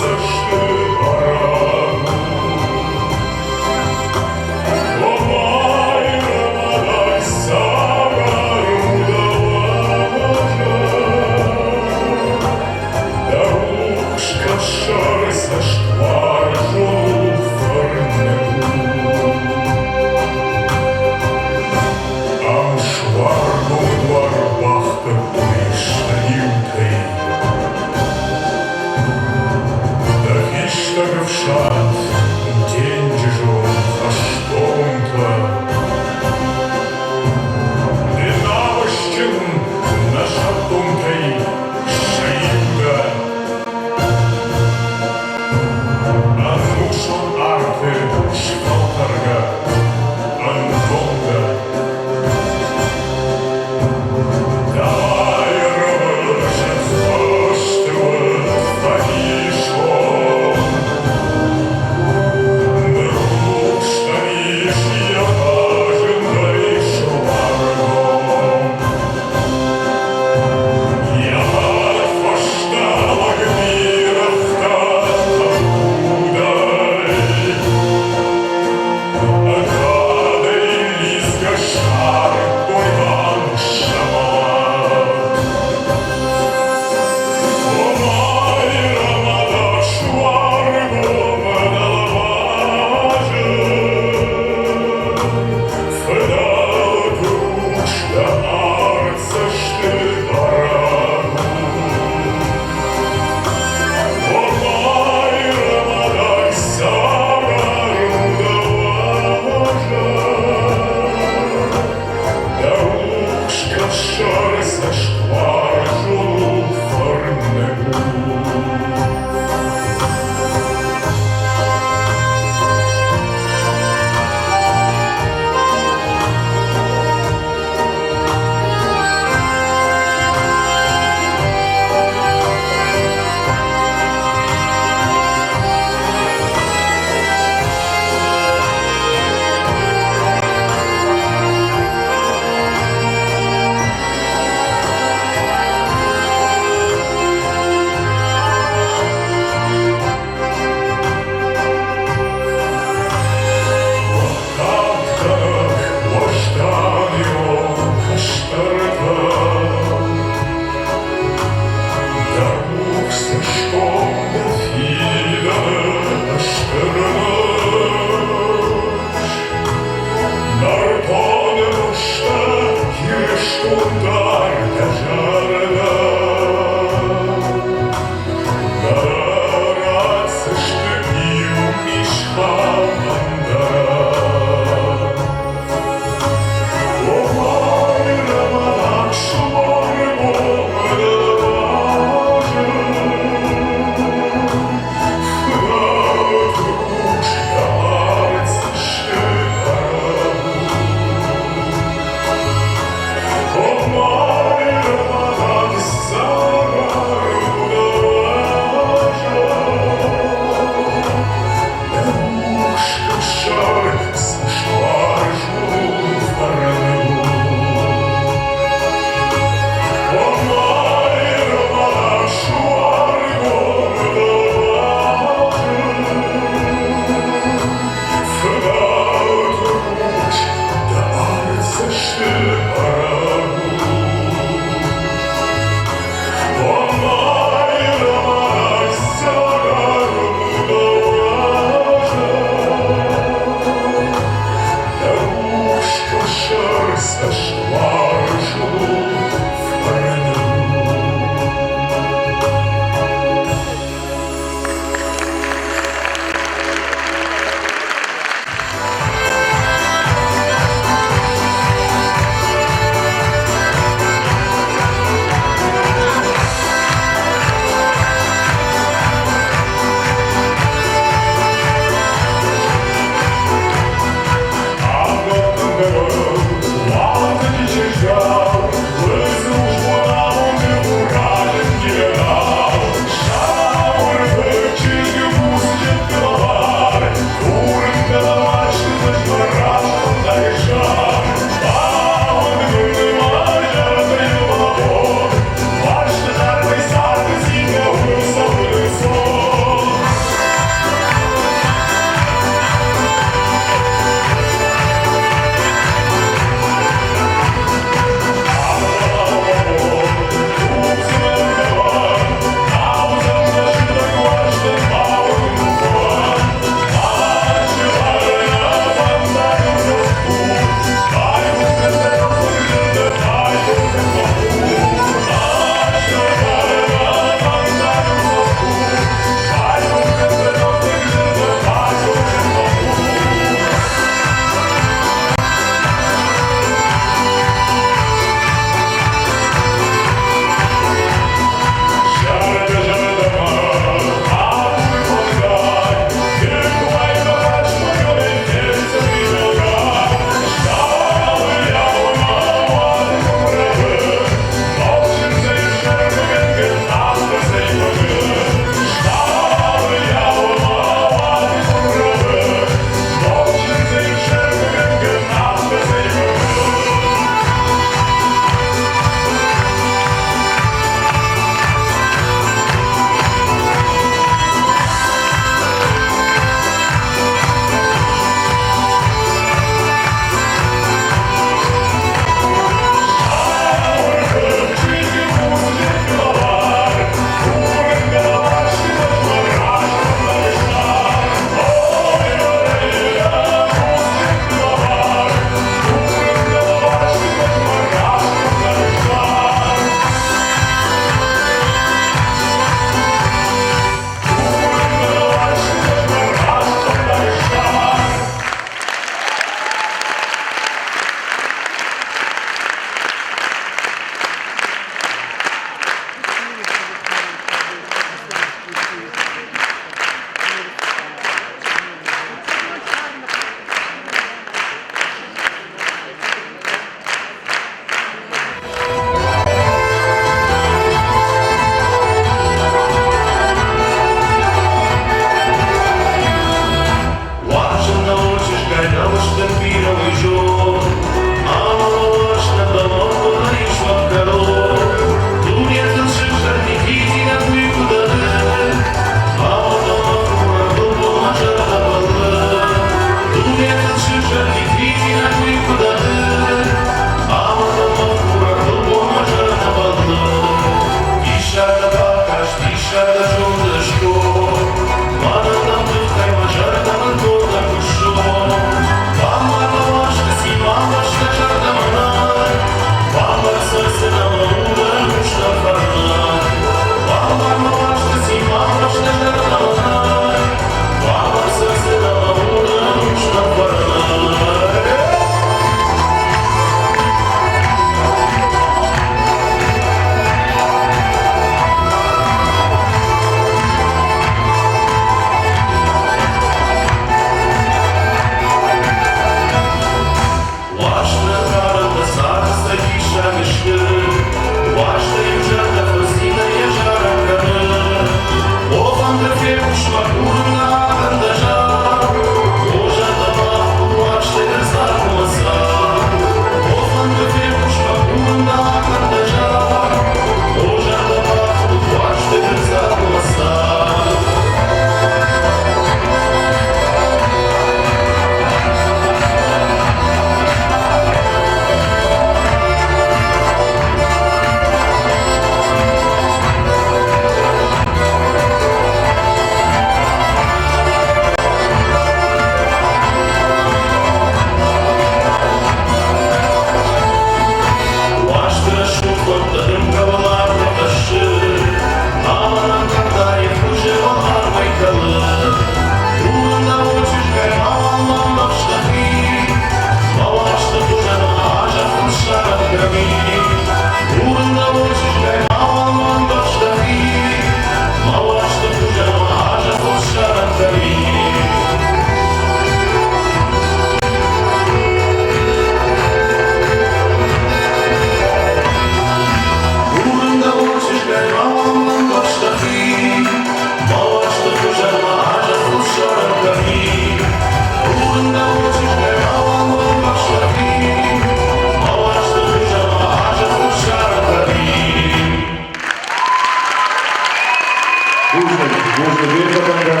уе ппӕтӕн дӕр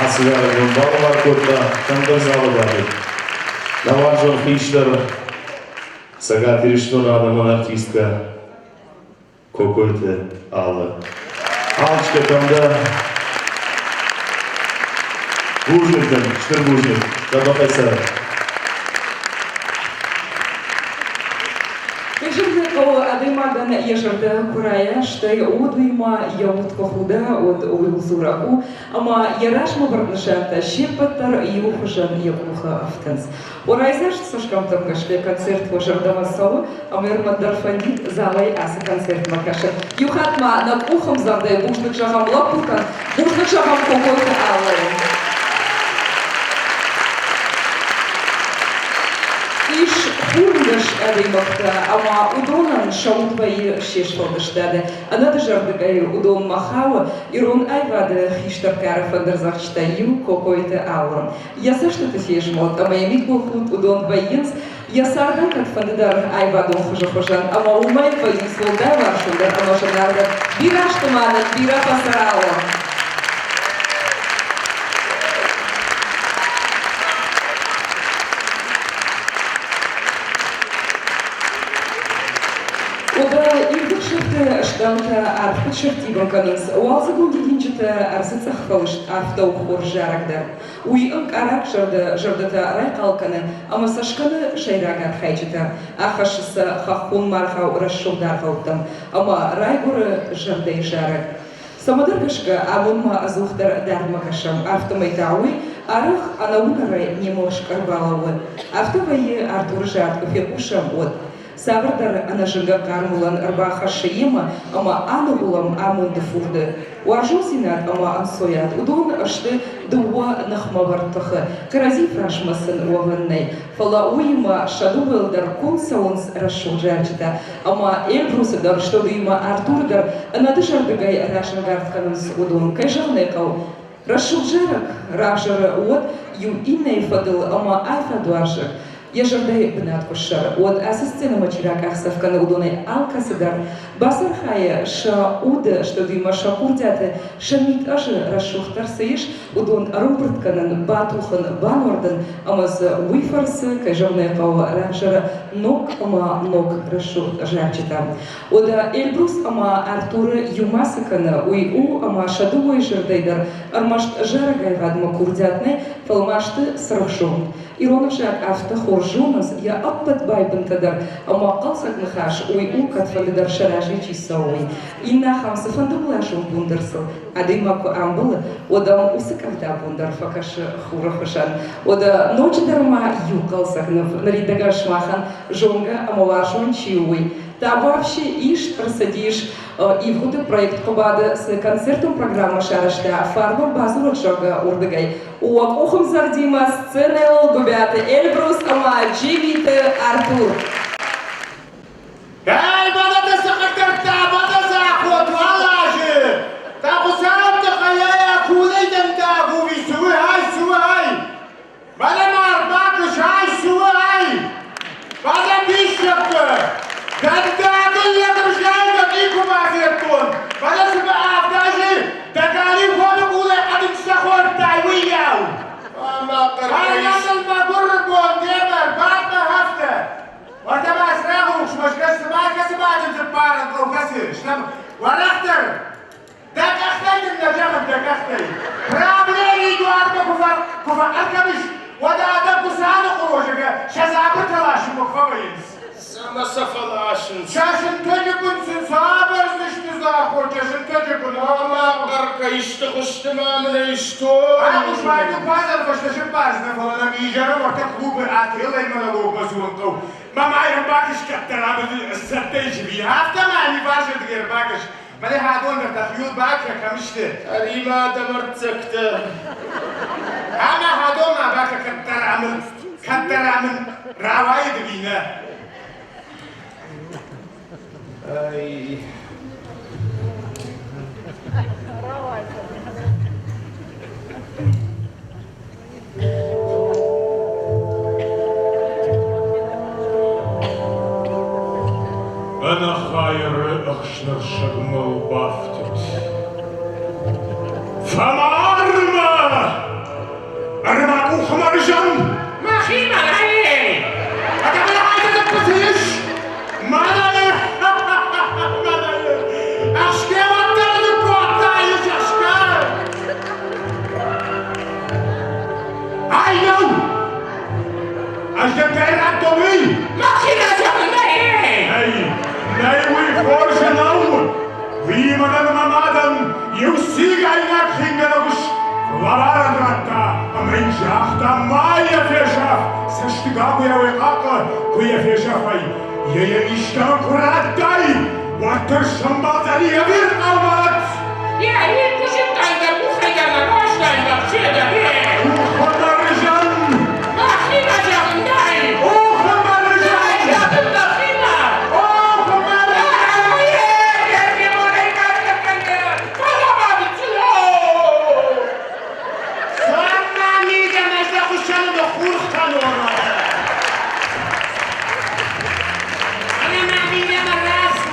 ацы зарӕг уын балӕвар кодта кӕмдӕр залы бадӕг. Нӕ уарзон хистӕр, Цӕгат Ирыстоны адӕмон артисткӕ Кокойты Алла. Алчка, кӕм дӕ? Бузныг дын, стыр бузныг. Дзӕбӕхӕй цӕр. Кӕй зӕгъын хъӕуы, адӕймагӕн йӕ зӕрдӕ куы райа, стӕй уӕд уыимӕ йӕ уд куы худа, уӕд уый дзурӕг у, ӕмӕ йӕ размӕ вӕрд нысӕнттӕ се ппӕт дӕр иухуызӕн йӕ къухы ӕфтынц. Уӕ райдзаст цӕсгӕмттӕм гӕсгӕ концерт уӕ зӕрдӕмӕ цӕуы, ӕмӕ ӕрмӕстдӕр фӕндид залӕй ацы концертмӕ кӕсын. Иу хатт ма нӕ къухӕмдзӕгъдӕй бузныг зӕгъӕм лӕппутӕн, бузныг зӕгъӕм Кокойты Аллӕйӕн. Ис хурнгӕс адӕймӕгтӕ, ӕмӕ уыдонӕн сӕ уд вӕййы се сфӕлдыстады. Ӕнӕдызӕрдыгӕй уыдонмӕ хауы ирон аивады хистӕр кары фӕндырдзӕгъдджытӕй иу Кокойты Алла. Йӕ цӕстыты фезмӕлд ӕмӕ йӕ мидбылхудт уыдон вӕййынц йӕ цардӕн кӕдфӕндыдӕр аивадон хуызы хуызӕн, ӕмӕ уымӕй вӕййынц уӕлдай уарзондӕр ӕмӕ зынаргъдӕр. Бирӕ сты ма нын, бирӕ фӕцӕрауӕм! Уӕдӕ ирдыхсӕвты стӕмтӕ арф куыд сӕрттивын кӕнынц, уалдзыгон дидинджытӕ ӕрдзы цъӕх фӕлыст афтӕ у хорз зарӕг дӕр. Уый ӕнкъараг зӕрдӕ зӕрдӕтӕ райхъал кӕны ӕмӕ сӕ скӕны сӕйраг архайджытӕ, ахӕссы сӕ хӕххон маргъау рӕсугъд аргъӕуттӕм ӕмӕ райгуыры зӕрдӕйы зарӕг. Цӕмӕдӕр гӕсгӕ абон ма ӕдзухдӕр дардмӕ кӕсӕм, афтӕмӕй та уый арӕх ӕнӕуынӕрӕй немӕ ӕрбалӕууы. Афтӕ вӕййы Артуры зард куы фехъусӕм, уӕд. Цавӕрдӕр ӕнӕзынгӕ хъарм уылӕн ӕрбахӕссы йемӕ ӕмӕ аныгъуылӕм амонды фурды. Уарзондзинад ӕмӕ ӕнцойад уыдон сты дыууӕ ныхмӕвӕрд тыхы, кӕрӕдзи фарсмӕ сын уӕвӕн нӕй, фӕлӕ уыимӕ сӕ дыууӕйыл дӕр конд цӕуынц рӕсугъд зарджытӕ ӕмӕ Эльбрусы дӕр, стӕй уыимӕ Артуры дӕр ӕнӕдызӕрдыгӕй разӕнгард кӕнынц уыдон. Кӕй зӕгъын ӕй хъӕуы, Рӕсугъд зарӕг равзӕры уӕд иу иннӕйы фӕдыл ӕмӕ афӕдуарзӕг йӕ зӕрдӕйы бынат куы ссары, уӕд ацы сценӕмӕ чи ракъахдзӕф кӕны, уыдонӕй алкӕцыдӕр бацархайы сӕ уды, студимӕ сӕ курдиаты, сӕ мидазы рӕсугъддӕр цы ис, уыдон ӕрӕмбырд кӕнын, батухын, бануӕрдын ӕмӕ дзы уый фӕрцы, кӕй зӕгъын ӕй хъӕуы, равзӕры ног ӕмӕ ног рӕсугъд зарджытӕ. Уӕдӕ Эльбрус ӕмӕ Артуры иумӕ цы кӕны, уый у, ӕмӕ сӕ дыууӕйы зӕрдӕй дӕр ӕрмӕст зарӕгаивадмӕ курдиат нӕй, фӕлӕ ма сты цыргъзонд. Ирон ӕвзаг афтӕ хорз зонынц йӕ ӕппӕт байбынтӕ дӕр, ӕмӕ хъӕлдзӕг ныхас уый у, кӕдфӕнды дӕр сӕ разӕй чи цӕуы, уый. Иннӕ ахӕм цыфӕнды уӕлазон бон дӕр сыл адӕймаг куы амбӕлы, уӕд ӕм уыцы къӕвда бон дӕр фӕкӕсы хуры хуызӕн. Уӕдӕ ноджыдӕр ма иу хъӕлдзӕг ныв ныридӕгӕн сымахӕн зонгӕ ӕмӕ уарзон чи у, уый. Табуафси ист ӕрцыдис ивгъуыды проект Хъуыбады цы концертон программӕ сарӕзта Фарнон бадзурӕг, зӕгъгӕ, уырдыгӕй. Уӕ къухымдзӕгъдимӕ сценӕйыл Гуыбиаты Эльбрус ӕмӕ Джимиты Артур. Эй, бадӕтӕ сыхъӕддӕрдтӕ, бадӕ заход, уал азы! Та хуыцӕутты хайайӕ кулӕй дӕндаг уви суы, ай, суы, ай! Бадӕ ма ӕрбакӕс, ай, суы, ай! Бадӕ диссӕгты! Дӕндагыл лӕгӕвзӕргӕ никуы ма федтон, фӕлӕ цымӕ авдазы дӕ галиу хоны къулӕй хъӕдындзтӕ хордтай, уыйау! Ӕмӕ хъӕргӕ ис. Ӕрмӕст мӕгуыры бон демӕ ӕрбадмӕ афтӕ! Уӕртӕ ма цырагъы рухсмӕ скӕс, цыма кӕцы бадын цыппарӕн хъӕу кӕсы, стӕм уӕрӕхдӕр. Дӕ къӕхтӕй дын нӕ зӕгъын, дӕ къӕхтӕй. Правленийы дуармӕ куы фӕхъӕр кӕныс, уӕд адӕм куы сӕны сӕ дзабыртӕ ласынмӕ куы фӕвӕййынц. Цӕмӕ сӕ фӕласынц? Сӕ сынтӕджы бын сын цавӕрдзысты захотӕ, сынтӕджы бын? Ӕмӕ хъӕргӕ исты хуызты ма мын ӕй стон. Айхъус ма, иу куадзӕн фӕстӕ сыппардзынӕ, фӕлӕ нӕм изӕры уӕртӕ клубы отелӕй монологмӕ дзурын хъӕуы. Мӕ ма ӕрбакӕс кӕддӕр ӕмӕ сцӕттӕ ис ӕви? Афтӕ ма ми базӕрдыгӕй ӕрбакӕс. Мӕнӕ хӕдон дӕр дӕхиуыл бакӕ, кӕм сты? Ӕри-ма дӕ мӕрддзӕгтӕ. Ӕмӕ хӕдон ма бакӕ, кӕддӕра мын, кӕддӕра мын рауайы ӕви нӕ? Ай. Ӕнӕхайыры ӕхснырсӕг мыл бафтыд. Фӕмард! дам, ма йӕ фесаф, цӕстыгагуыйау йӕ хъахъхъӕ, куы йӕ фесафай, йӕ йӕ истӕмӕн куы радтай, уӕддӕр сӕмбӕлдзӕни ӕвирхъау мӕлӕт. Йӕ, йе куы зыдтай дӕ къухӕй дӕр нӕ нуӕзтай вообще дӕр, е! Ухӕмбӕрзӕн! Мӕхимӕ зӕгъын нӕй! Ухӕмбӕрзӕн! Зӕгъын мӕхимӕ! Ухӕмбӕрзӕн! Цӕмӕ мидӕмӕ зӕгъуысӕны мӕ хурх кӕнон? Ӕмӕ мидӕмӕ рацу!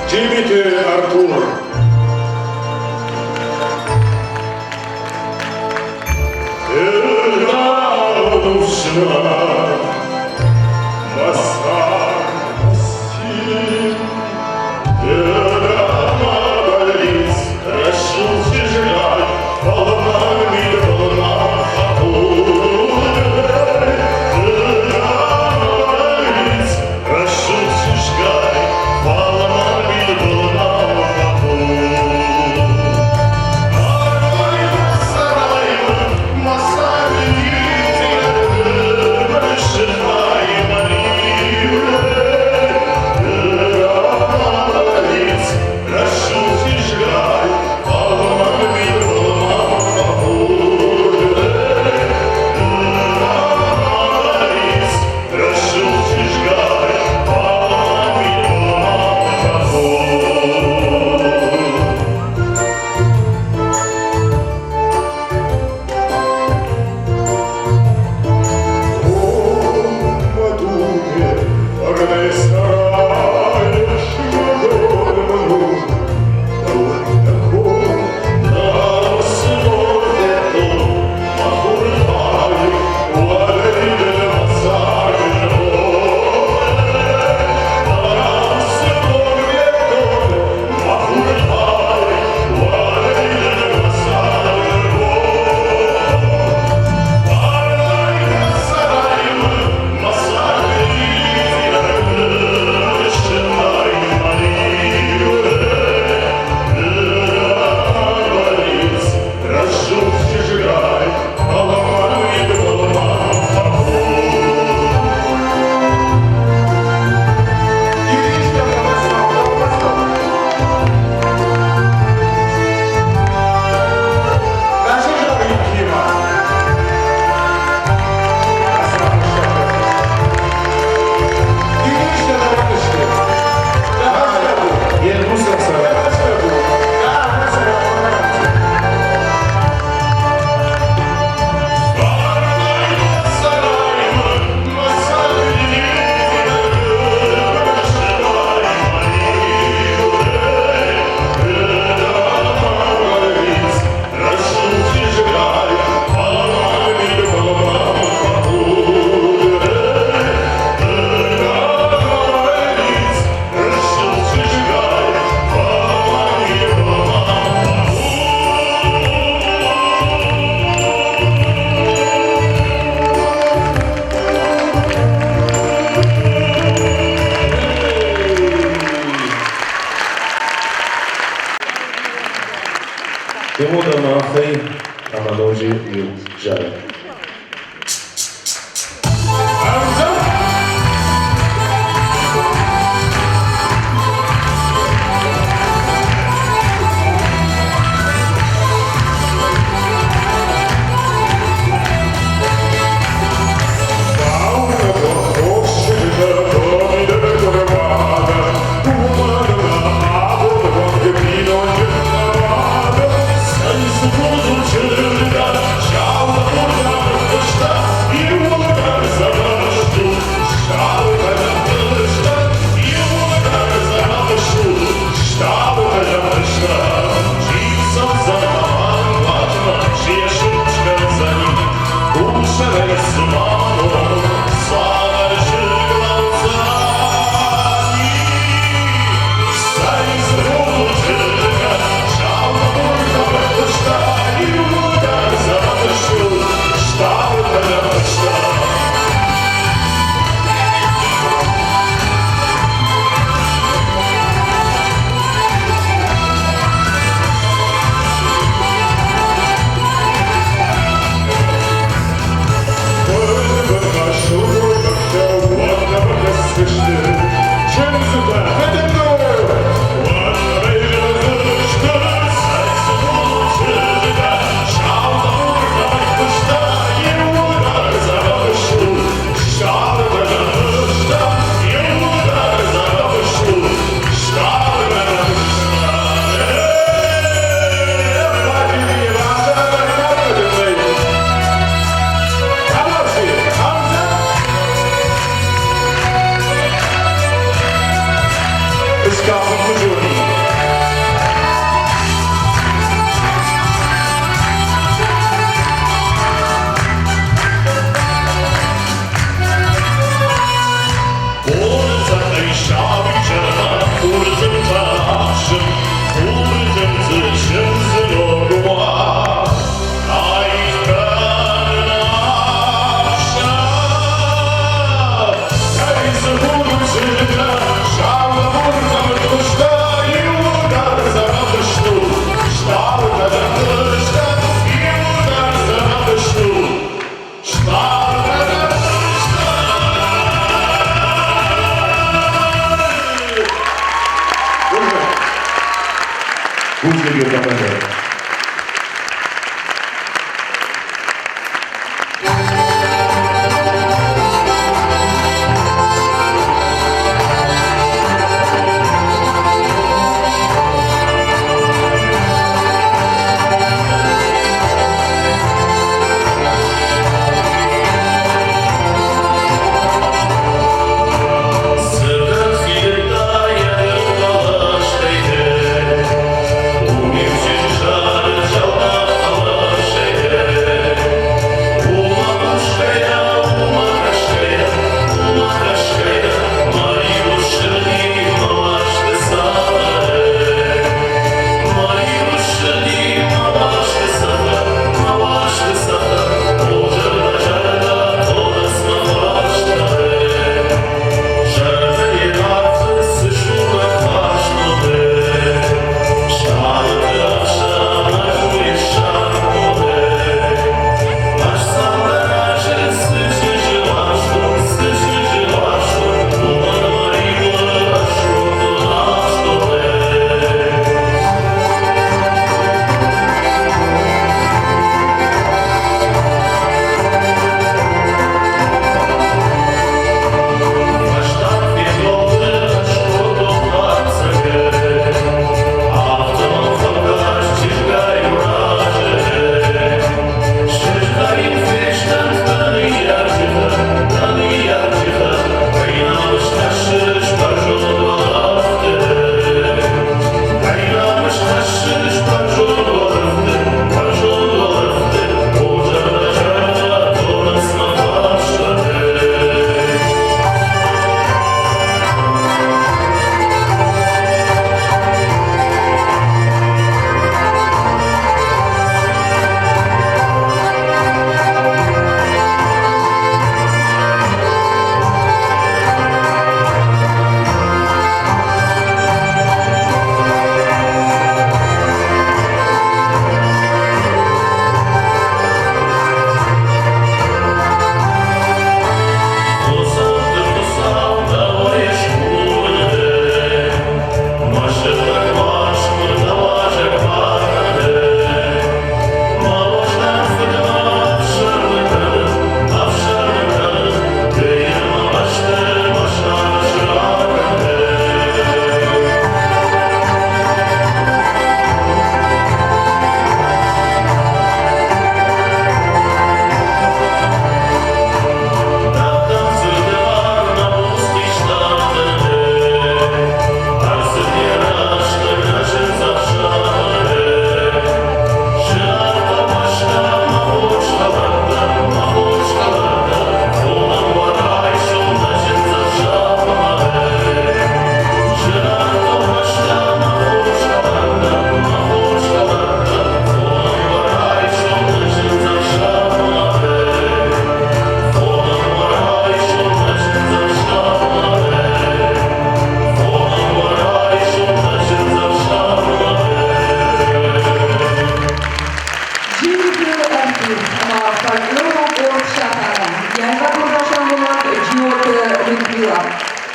Джимиты Артур. Masar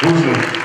Бузныг.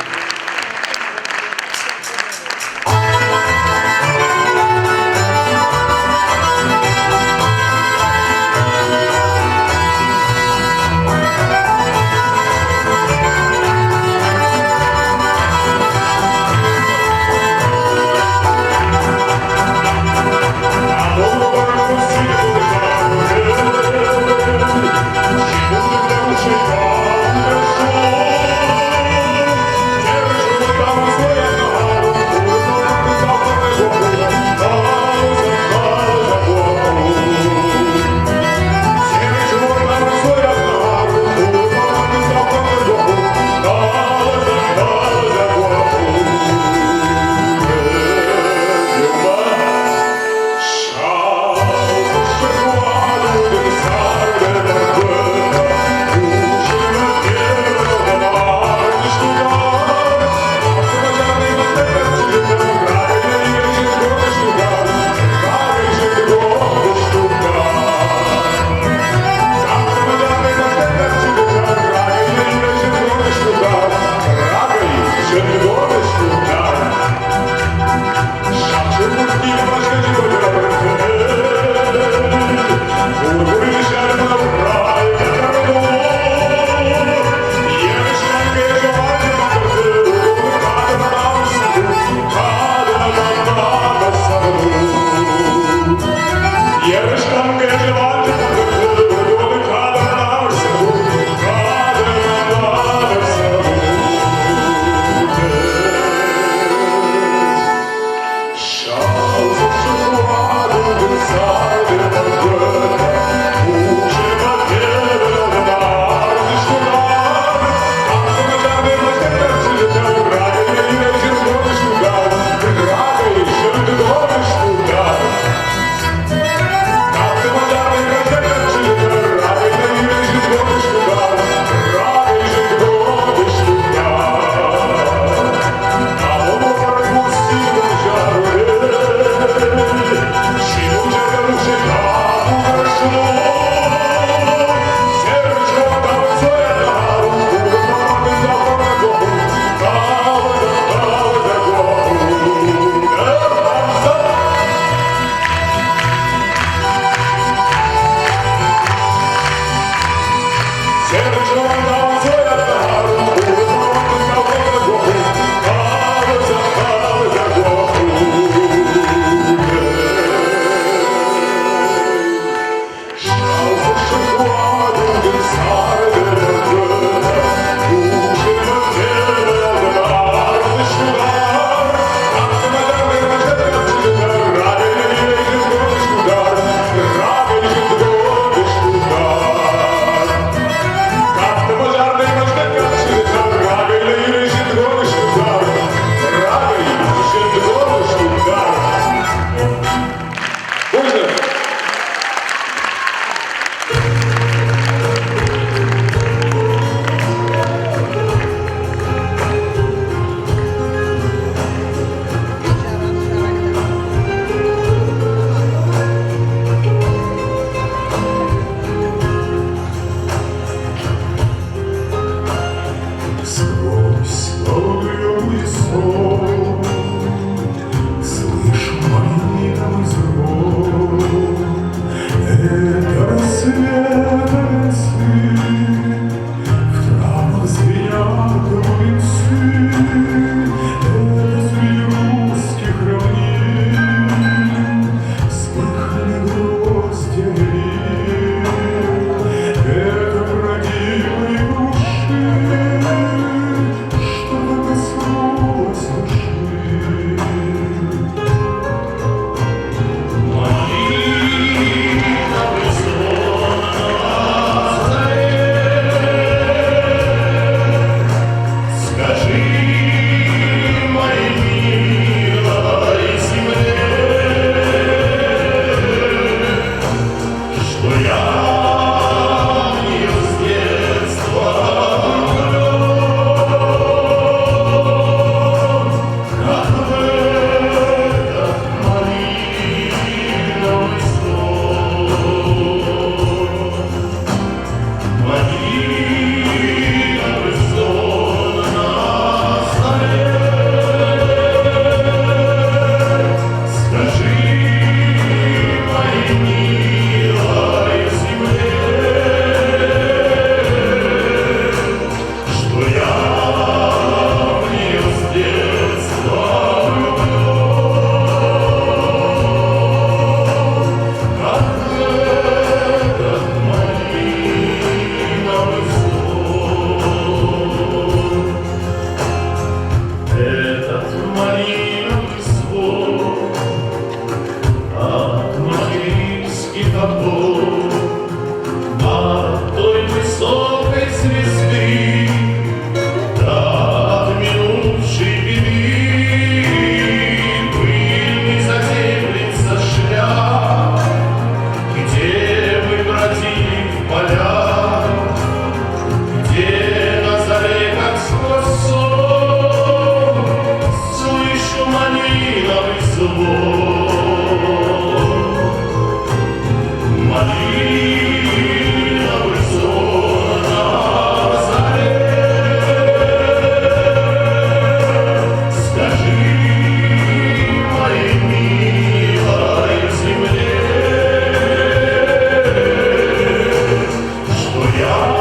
в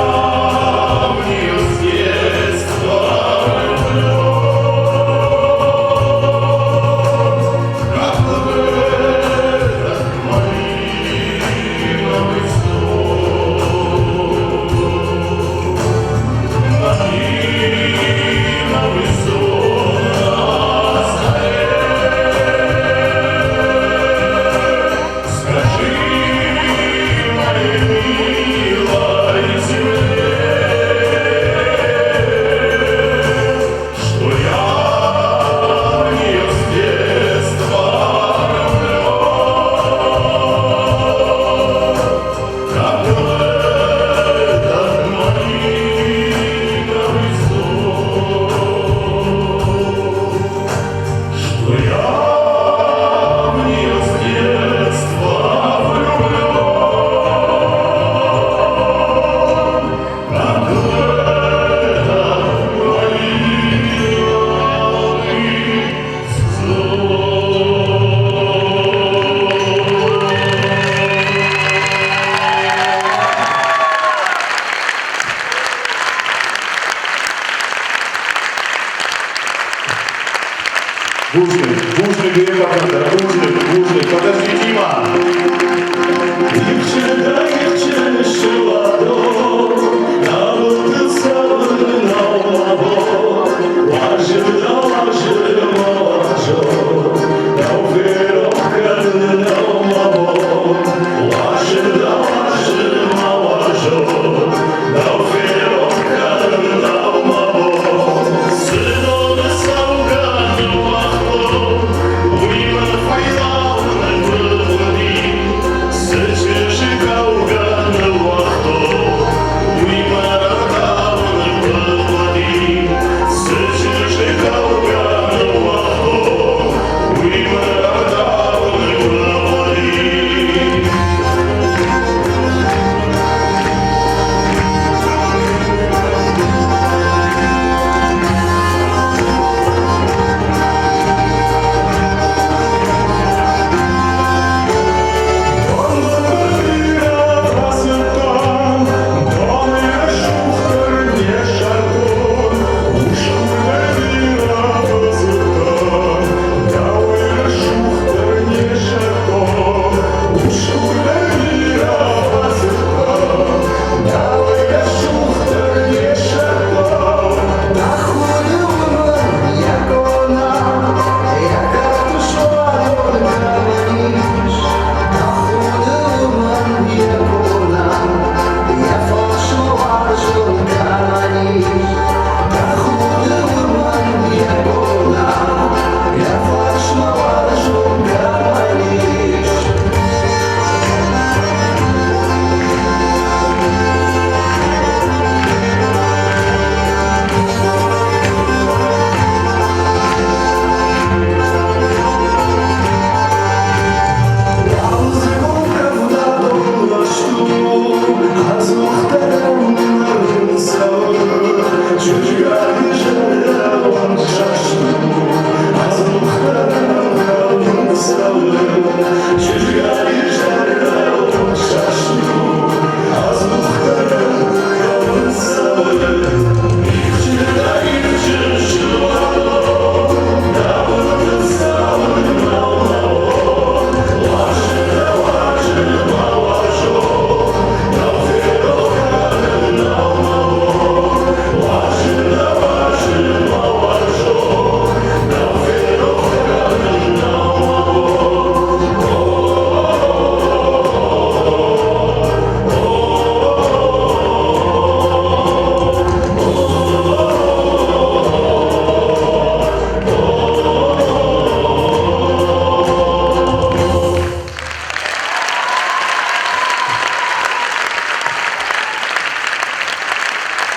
нее с детства влюблен, как в этот малиновый сон. Малиновый сон на заре. Скажи, моей милой земле, что я в нее с детства влюблен, как в этот малиновый сон, что я в нее с детства влюблен, как в этот малиновый Бузныг, бузныг, Ева Федоровна, бузныг, бузныг. Подожди, Дима.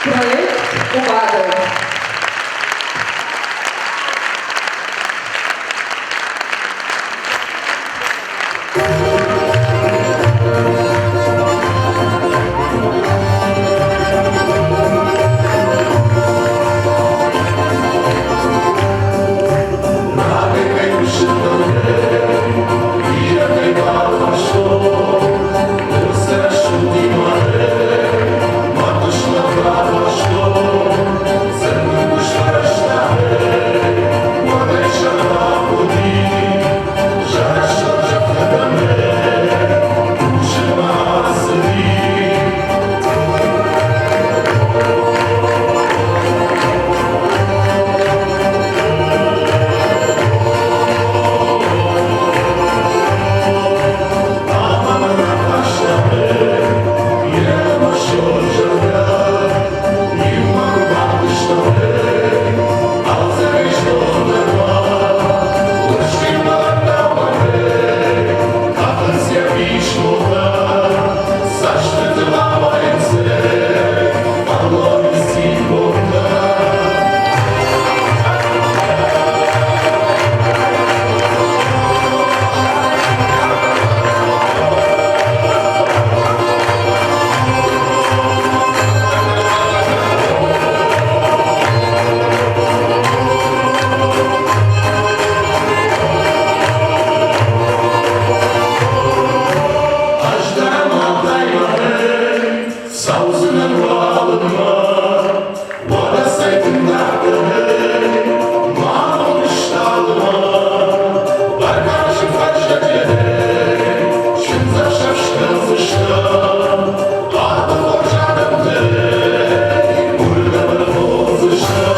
Проект «Увага». Цӕудзынӕн уалынмӕ, уӕдӕ цӕй тынг ма мын стъалымӕ. Бӕркады фӕззӕджы чындзӕхсӕв скӕндзыстӕм, хъӕды хорз адӕмты уырдӕм ӕрхондзыстӕм.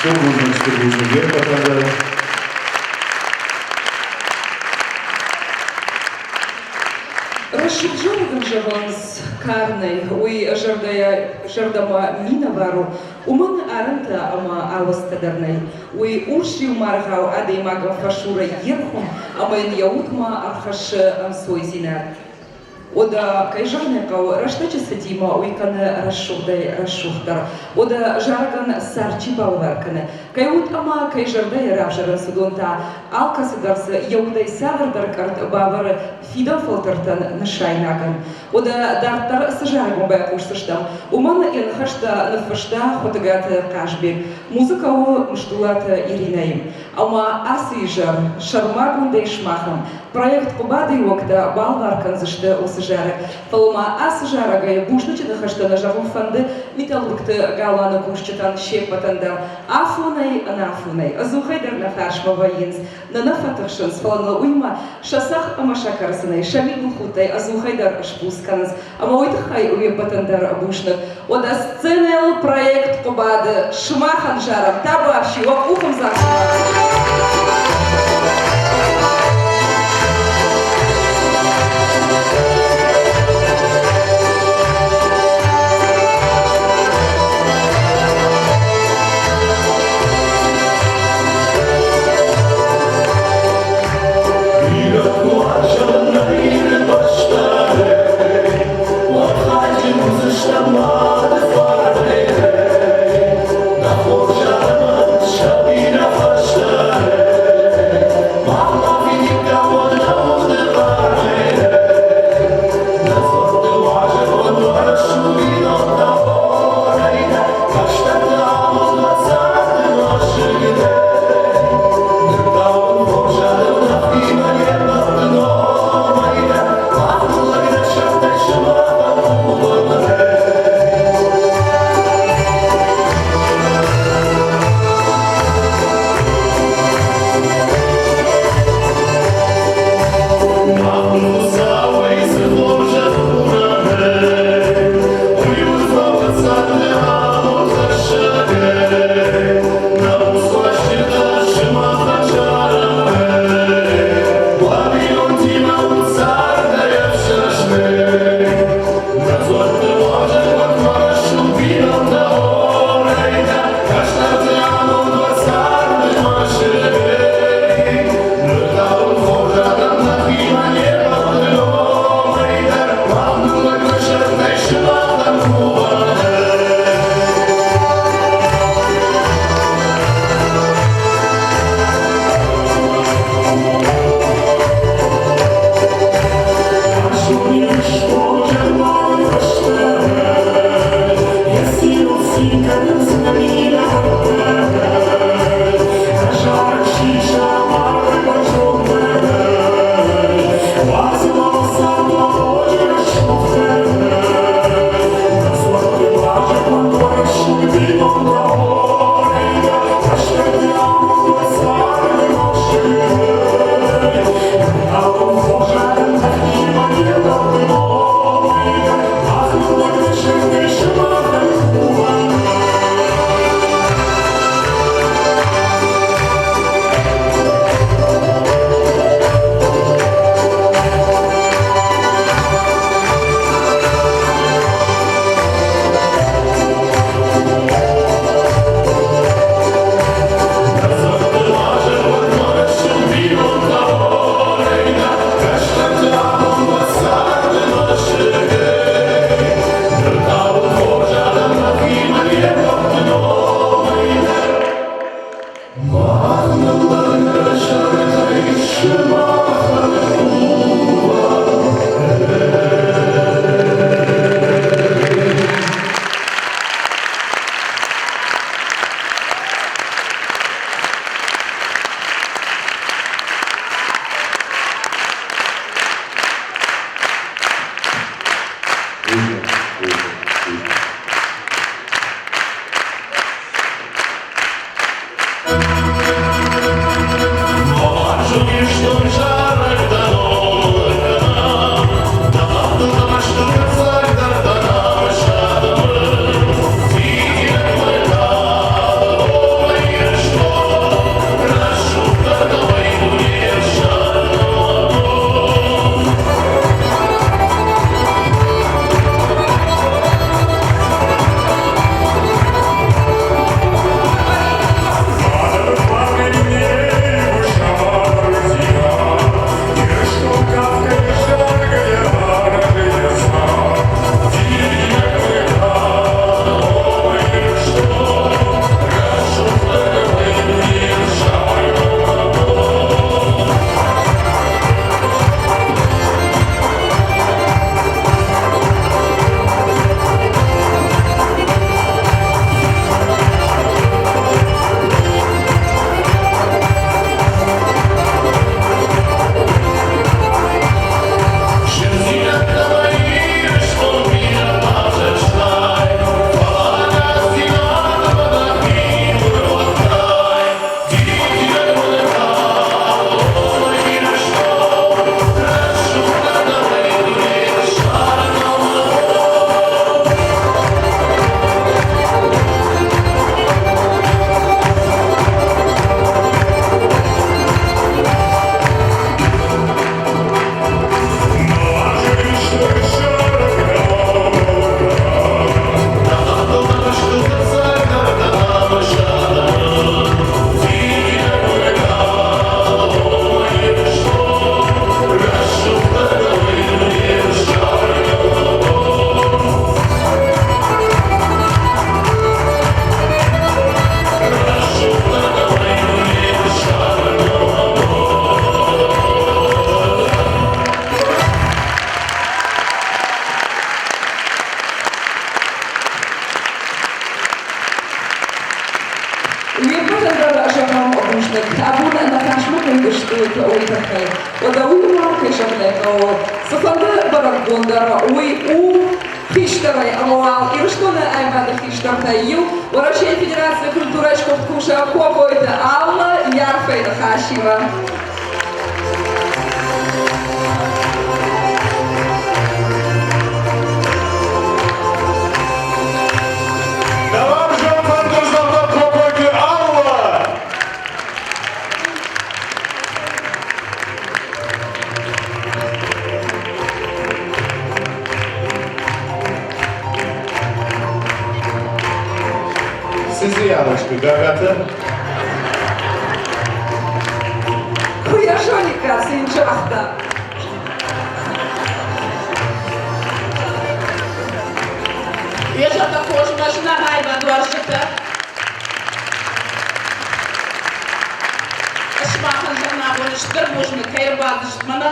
Стыр бузныг, стыр бузныг йе ппӕтӕн дӕр. Рӕсугъд зарӕгӕн зӕгъынц карнӕй, уый зӕрдӕйӕ зӕрдӕмӕ минӕвар у, уымӕн арӕнтӕ ӕмӕ ауӕдзтӕ дӕр нӕй. Уый урсриу маргъау адӕймагӕн фӕсуры йе рхуым ӕмӕ йын йӕ удмӕ ӕрхӕссы ӕнцойдзинад. Уӕдӕ, кӕй зӕгъын ӕй хъӕуы, рӕстӕджы цыдимӕ уый кӕны рӕсугъдӕй рӕсугъддӕр. Уӕдӕ зарӕгӕн сӕр чи балӕвар кӕны, кӕй уд ӕмӕ кӕй зӕрдӕйы равзӕрынц, уыдон та алкӕцыдӕр дзы йӕ удӕй цавӕрдӕр къӕртт бавӕры фидӕн фӕлтӕртӕн нысайнагӕн. Уӕдӕ дарддӕр цы зарӕгмӕ байхъусдзыстӕм, уымӕн йӕ ныхӕстӕ ныффыста Хуытыгаты Хъазбег. Музыкӕ у Мыстулаты Иринӕйы. Ӕмӕ ацы изӕр сӕрмагондӕй сымахӕн проект Хъуыбады-йы уӕнгтӕ балвар кӕндзысты уыцы зарӕг. Фӕлӕ ма ацы зарӕгӕй бузныджы ныхӕстӕ нӕ зӕгъын фӕнды металлургты галуаны кусджытӕн се ппӕтӕн дӕр. Афонӕй ӕнафонӕй, ӕдзухӕй дӕр нӕ фарсмӕ вӕййынц, нӕ нӕ фӕтыхсынц, фӕлӕ ныл уыимӕ сӕ цӕхх ӕмӕ сӕ кӕрдзынӕй, сӕ мидбылхудтӕй ӕдзухӕй дӕр сбуц кӕнынц. Ӕмӕ уый тыххӕй уе ппӕтӕн дӕр бузныг. Уӕдӕ сценӕйыл проект Хъуыбады сымахӕн зарӕм табуафси, уӕ къухӕмдзӕгъд. Сабина фӕстӕ. Уе ппӕтӕн дӕр зӕгъӕм бузныг, абон ныхасмӕ кӕй стут, уый тыххӕй. Уӕдӕ уый ма, кӕй зӕгъын ӕй хъӕуы, цыфӕнды бӕрӕгбон дӕр уый у хистӕрӕй ӕмӕ уал Ирыстоны аивады хистӕртӕй иу, Уӕрӕсейы Федерацийы культурӕйы сгуыхт кусӕг Кокойты Алла йӕ арфӕйы ныхасимӕ. Нӕуарзон фӕндырдзӕгъдӕг Кокойты Алла! Цы зианочка, гагатӕ? Куы йӕ зониккат, цы йын загъта. Йӕ зӕрдӕ хорз мӕ зынаргъ аивадуарзджытӕ. Сымахӕн зӕгъын абон стыр бузныг, кӕй ӕрбадыстут мӕнӕ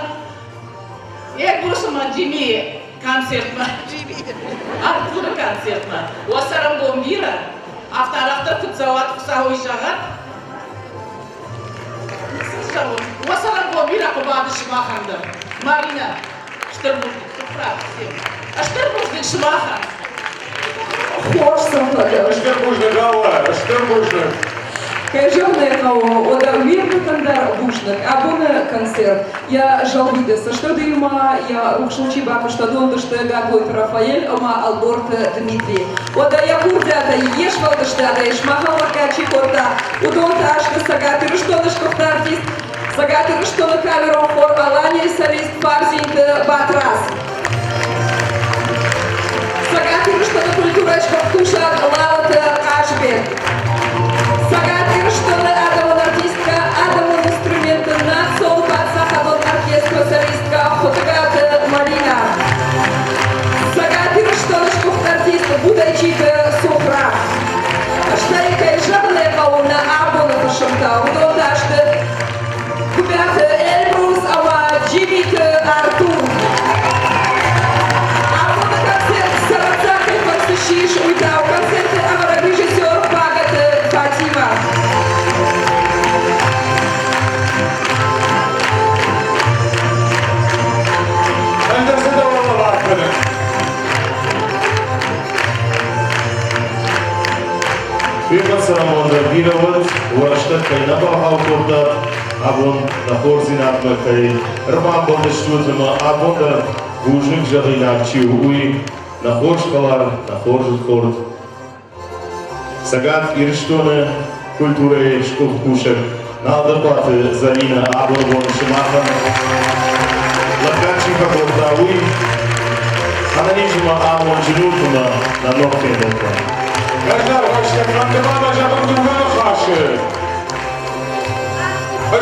Егосы ма Джимийы концертмӕ, Артуры концертмӕ. Уӕ цӕрӕнбон бирӕ, афтӕ арӕхдӕр куыд цӕуат, Хуыцауӕй зӕгъӕд. Цы зӕгъон, уӕ цӕрӕнбон бирӕ хъуыбады сымахӕн дӕр. Маринӕ, стыр бузныг, Сухраб, всем. Стыр бузныг сымахӕн. Хорз сын фӕдыл. Стыр бузныг, Алла, стыр бузныг. Кӕй зӕгъын ӕй хъӕуы, уӕдӕ уе ртӕтӕн дӕр бузныг. Абоны концерт йӕ зӕлвиды цӕстӕдыимӕ йӕ рухсыл чи бакуыста, уыдон сты Гаглойты Рафаэль ӕмӕ Ӕлборты Дмитрий. Уӕдӕ йӕ курдиатӕй, йе сфӕлдыстадӕй сымахӕн лӕггад чи кодта, уыдон та сты Цӕгат Ирыстоны сгуыхт артист, Цӕгат Ирыстоны камерон хор Аланийы солист Фарзинты Батрадз. Цӕгат Ирыстоны культурӕйы сгуыхт кусӕг Лалыты Хъазбег. Цӕгат Ирыстоны адӕмон артисткӕ, адӕмон инструментты национ паддзахадон оркестры солисткӕ Хуытыгаты Маринӕ. Цӕгат Ирыстоны сгуыхт артист Будайчиты Сухра. Стӕй, кӕй зӕгъын ӕй хъӕуы, нӕ абоны фысымтӕ, уыдон та сты Гуыбиаты Эльбрус ӕмӕ Джимиты Артур. Абоны концерт цӕрӕццагӕй фӕрцы ссис, уый та у концерты ӕвӕрӕг режиссер Багаты Фатимӕ. Ӕндӕр цы дӕуӕн лӕвар кӕны? Уе цӕрӕнбон бирӕ уӕд, уӕ рӕстӕг кӕй нӕ бахау кодтат, абон нӕ хорздзинадмӕ кӕй ӕрбамбӕлдыстут ӕмӕ абон дӕр бузныг зӕгъинаг чи у, уый нӕ хорз хӕлар, нӕ хорз удхорд, Цӕгат Ирыстоны культурӕйы сгуыхт кусӕг Налдыхъуаты Зӕлинӕ абоны бон сымахӕн лӕггад чи фӕкодта, уый ӕнӕниз ӕмӕ амондджын ут ӕмӕ нӕ ног фембӕлдтӕ. Ӕз райстам фӕнды-ма мӕ зӕгъын дыууӕ ныхасы.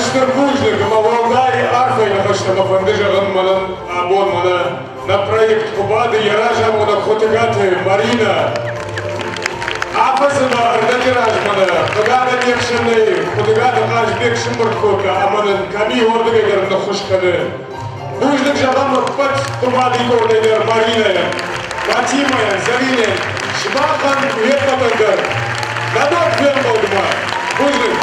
Стыр бузныг ӕмӕ уӕлдай арфӕйы ныхӕстӕ мӕ фӕнды зӕгъын мӕнӕн абон мӕнӕ нӕ проект Хъуыбады йӕ разамонӕг Хуытыгаты Маринӕ. Афӕдзы ма ӕрдӕджы размӕ нӕ хъыгагӕн не хсӕнӕй Хуытыгаты Хъазбег сымбырд кодта ӕмӕ нын кӕми уырдыгӕй дӕр ныххуыс кӕны. Бузныг зӕгъӕм ӕппӕт Хъуыбадыйы къордӕй дӕр Маринӕйӕн, Фатимӕйӕн, Зӕринӕйӕн, сымахӕн уе ппӕтӕн дӕр. Нӕ ног фембӕлдмӕ! Бузныг!